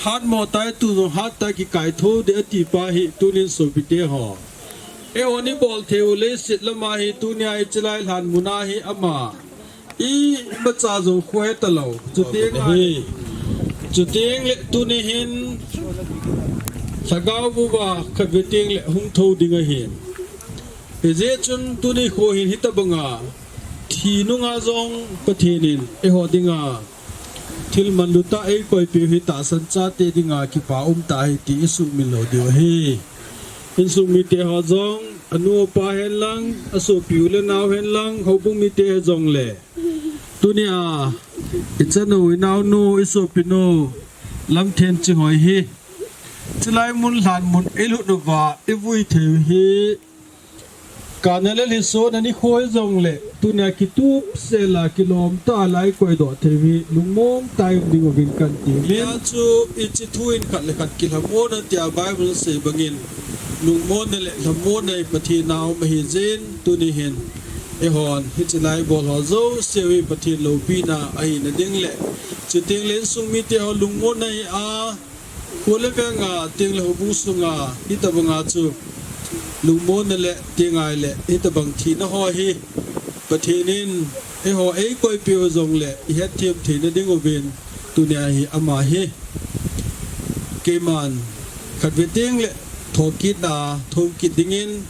Hatmo tai tu jong hat ta kikaithou ding ati pa hi tunin sopite ho. Eiho ni bol thei u leiset lama hi tunia ichilai lhan muna hi ama. Imacha jong khohe talou. Chuteng hi. Chuteng le tuni hin. Lhagao vou va khatvei teng le hung thou ding ahin. Hijeh chun tuni kho hin hitabanga. Thi nunga jong Pathen in eiho dinga. Thil manlu tah eikoipeh u hi tahsan chate dinga kipa um tah ahi ti isuhmil lou diu ahi. Insung mite ho jong, anu apa hen lang, asopi u le nao hen lang, houbung mite he jong le. Tunia, ichanu, inaonu, isopinu, Lamthen Chinghoi hi. Chilai mun lhan mun ilut uva, ivui thei u hi. Kana le lhiso na nikho jong le, tunia kitup sela kilom tah lai koidoh thei u hi, lungmong tah in ding uvin kati. Hia chu ichi thu in khat le khat kilhamon a tia Bible sei bangin, lungmonna le lhamonna hi Pathen a um ahi jeh in, tuni hin, eihon, hichilai bol ho jouse u hi Pathen loupina ahina ding le, chuteng le insung mite ho lungmonna hi a, Kho le veng a, teng le houbung sunga, hitabanga chu, lungmonna le, tengai le, hitabang thina ho hi, Pathen in, eiho eikoipeh u jong le, ihetthem theina ding uvin, tunia hi ama hi. Keiman, khatvei teng le, thokitna, thokit dingin,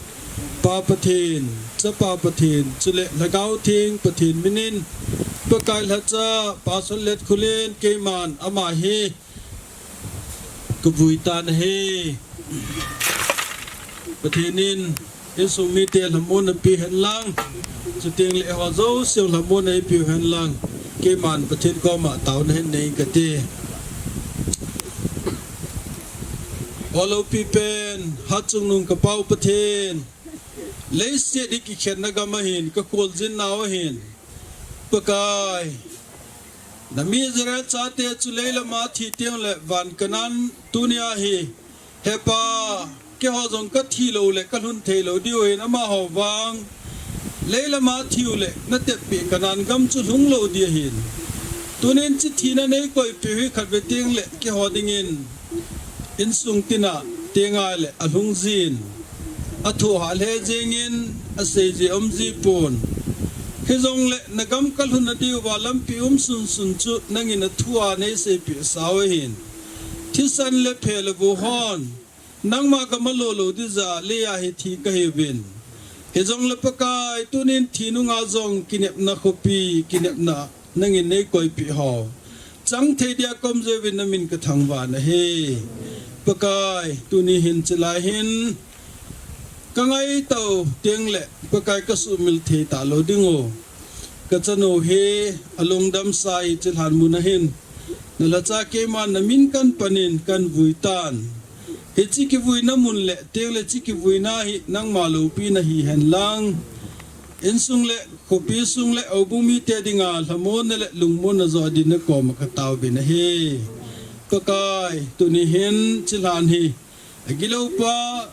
Pa Pathen, Chapa Pathen, chule Lhagao Theng Pathen minin, Pakai lhacha, Pastor Letkhul in, keiman, ama hi, Kavui tan ahi. Pathen in, insung mite lhamon napeh hen lang. Chuteng le eiho jouse lhamon eipeh u hen lang. Keiman Pathen koma taona hin nei kate. O loupi pen, Hatchungnung ka Pa u Pathen. Leiset hi kikhenna gam ahin, ka kholjin nau ahin. Pakai. Nami Israel chate chu leilama thi teng le van Canaan tunia hi. He Pa, keiho jong ka thi lou le ka lhun thei lou diu hin amaho vang. Leilama thiu le na teppeh Canaan gam chu lhung lou ding ahin. Tunin hiche thina neikoipeh u hi khatvei teng le keiho dingin. Insung tina, tengai le alhung jin. Athu hah lheh jengin, asei ji um ji pon. Hijongle, na gam ka lhun nadiuva lampi um sunsun chu, nangin athu a neiseipeh sau ahin. Thisan le phe le vo hon, nangma gam alou lou ding jeh a, leiya hi thi kahiuvin. Hijongle Pakai, tunin thi nunga jong kinepna khopi, kinepna nangin neikoipeh ho. Chang thei dia ka um jiuvin namin ka thangvah nahi. Pakai, tuni hin chilai hin. Ka ngaito teng le, Pakai ka sumil thei talou ding u. Ka chanu hi, alungdam sa hiche lhan mun ahin. Na lhacha keiman namin kahin panin kahin vui tan. Hiche kivuina mun le, teng le hiche kivuina hi nangma loupina hihen lang. Insung le, khopi sung le, houbung mite dinga lhamonna le lungmonna jo ding nakoma kataovin ahi. Pakai, tuni hin chilhan hi agilou pa,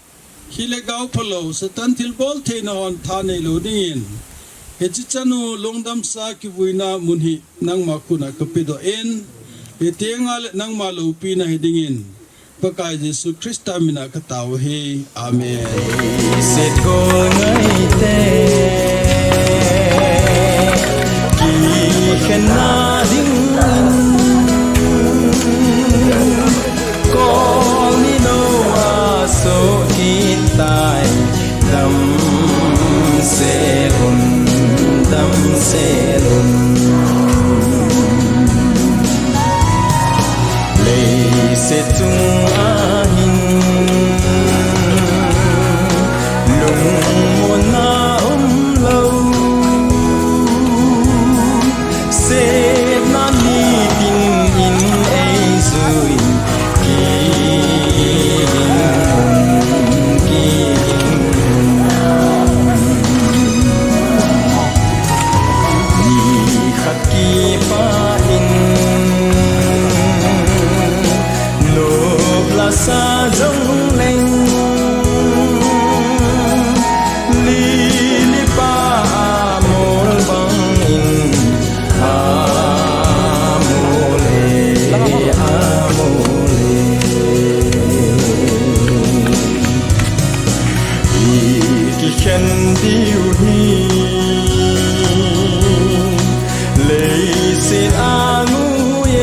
hi le gou phalou, Satan thilbol theina hon tha neilou dingin, hiche chanu lungdamsa kivuina mun hi nangma khut'a kapedoh in, hiti ngal le nangma loupina hi dingin, Pakai Jesu Christa mina katao ahi. Amen. Seikhol ngaite kikhenna dingin, kol ni noa sohkit tai, damsel un, damsel un. Leiset chunga hin lungmonna umlou, setna nitin in eijuiyin, kiling un, kiling un. Nikhat kipah in nop lasa jongleng, lili pa amol bangin amol e, amol e. Ikikhen diu hi leiset a ngui e,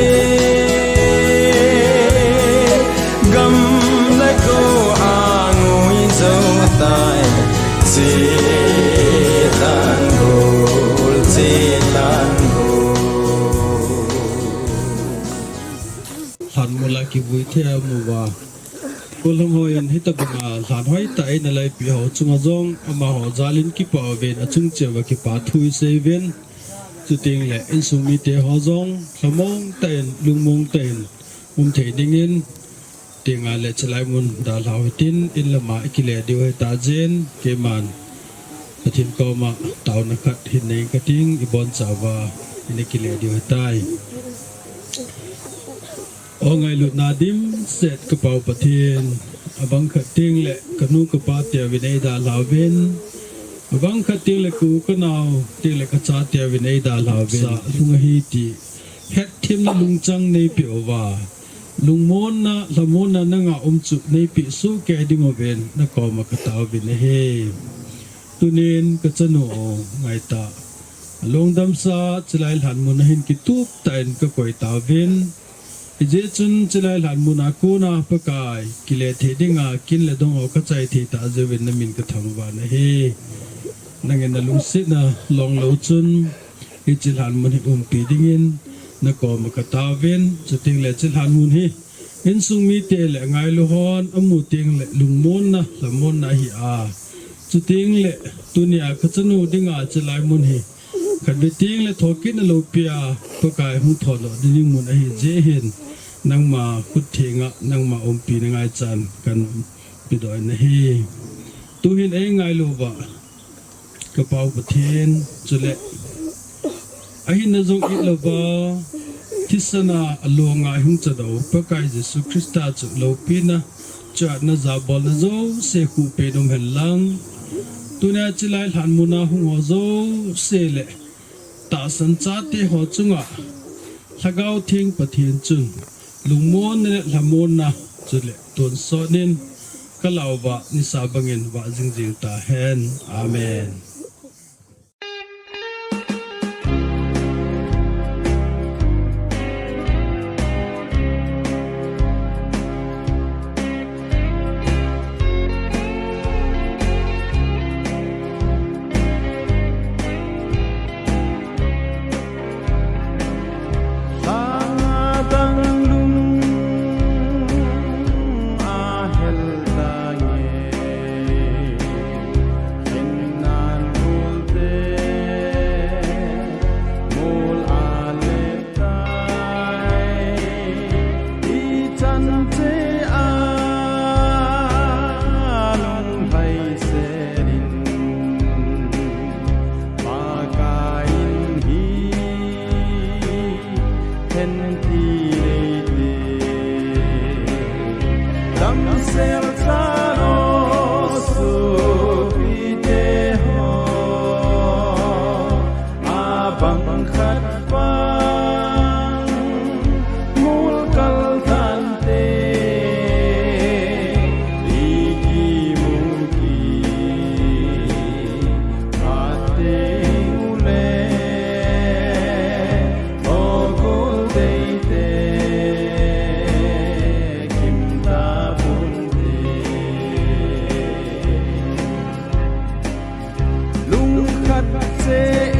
gam le go a ngui jou tai, chetan gol, chetan gol. Lhanmol a kivui thei a um uva, golhang hon hitobanga lhan hoitah a eina laipeh ho chunga jong amaho jal in kipah uvin, achung cheh uva kipa thu isei uvin. Chuteng le insung mite ho jong lhamong tah in, lungmong tah in um thei dingin, chuteng le chulai mun dalhau hitin, in lama ikile diu ahitai. Keiman Pathen koma taona khat hin nei kating, ibonchauva ina kile diu ahitai. O ngailutna dimset ka Pa u Pathen, abang khat teng le kanu kapa teuvin eidalhauvin, abang khat teng le ka u ka nao teng le ka cha teuvin eidalhauvin, sa lhung ahi ti hetthemna lungchang neipeh uva, lungmonna, lhamonna nanga um chu neipeh sohkei ding uvin nakoma kataovin ahi. Tunin ka chanu u ngaitah, alungdamsa chilai lhanmun a hin kitup tah in kakoi tauvin. Hijeh chun chilai lhanmun a kona Pakai kile thei dinga kin le dong ho kachai thei tah jeh uvin namin kathangvah in ahi. Nangin nalungsetna longlou chun hiche lhanmun hi umpi dingin nakoma kataovin, chuteng le hiche lhanmun hi insung mite le ngailu hon amu teng le lungmonna, lhamonna ahi a. Chuteng le tunia ka chanu dinga chilai mun hi khatvei teng le thokitna loupia Pakai hung thondoh ding mun ahi jeh hin, nangma khut thenga, nangma umpina ngaichan kahin pedoh in ahi. Tuhin eingailu uva ka Pa u Pathen, chule ahinna jong it louva, thisan a alonga hung chado Pakai Jesu Christa chu loupina, chuatna, jabolna jouse khuhpeh in um hen lang. Tunia chilai lhanmun a hung ho jouse le tahsan chate ho chunga Lhagao Theng Pathen chun lungmonna le lhamonna chule tonsot in, ka lah uva nisa bangin vah jingjing tahen. Amen. Lhang a dang lung a hel tange, khennan Khat vang mul kal thante, i kimu kit phat teng ule, o kol teitei kim ta ponte. Lungkhat seh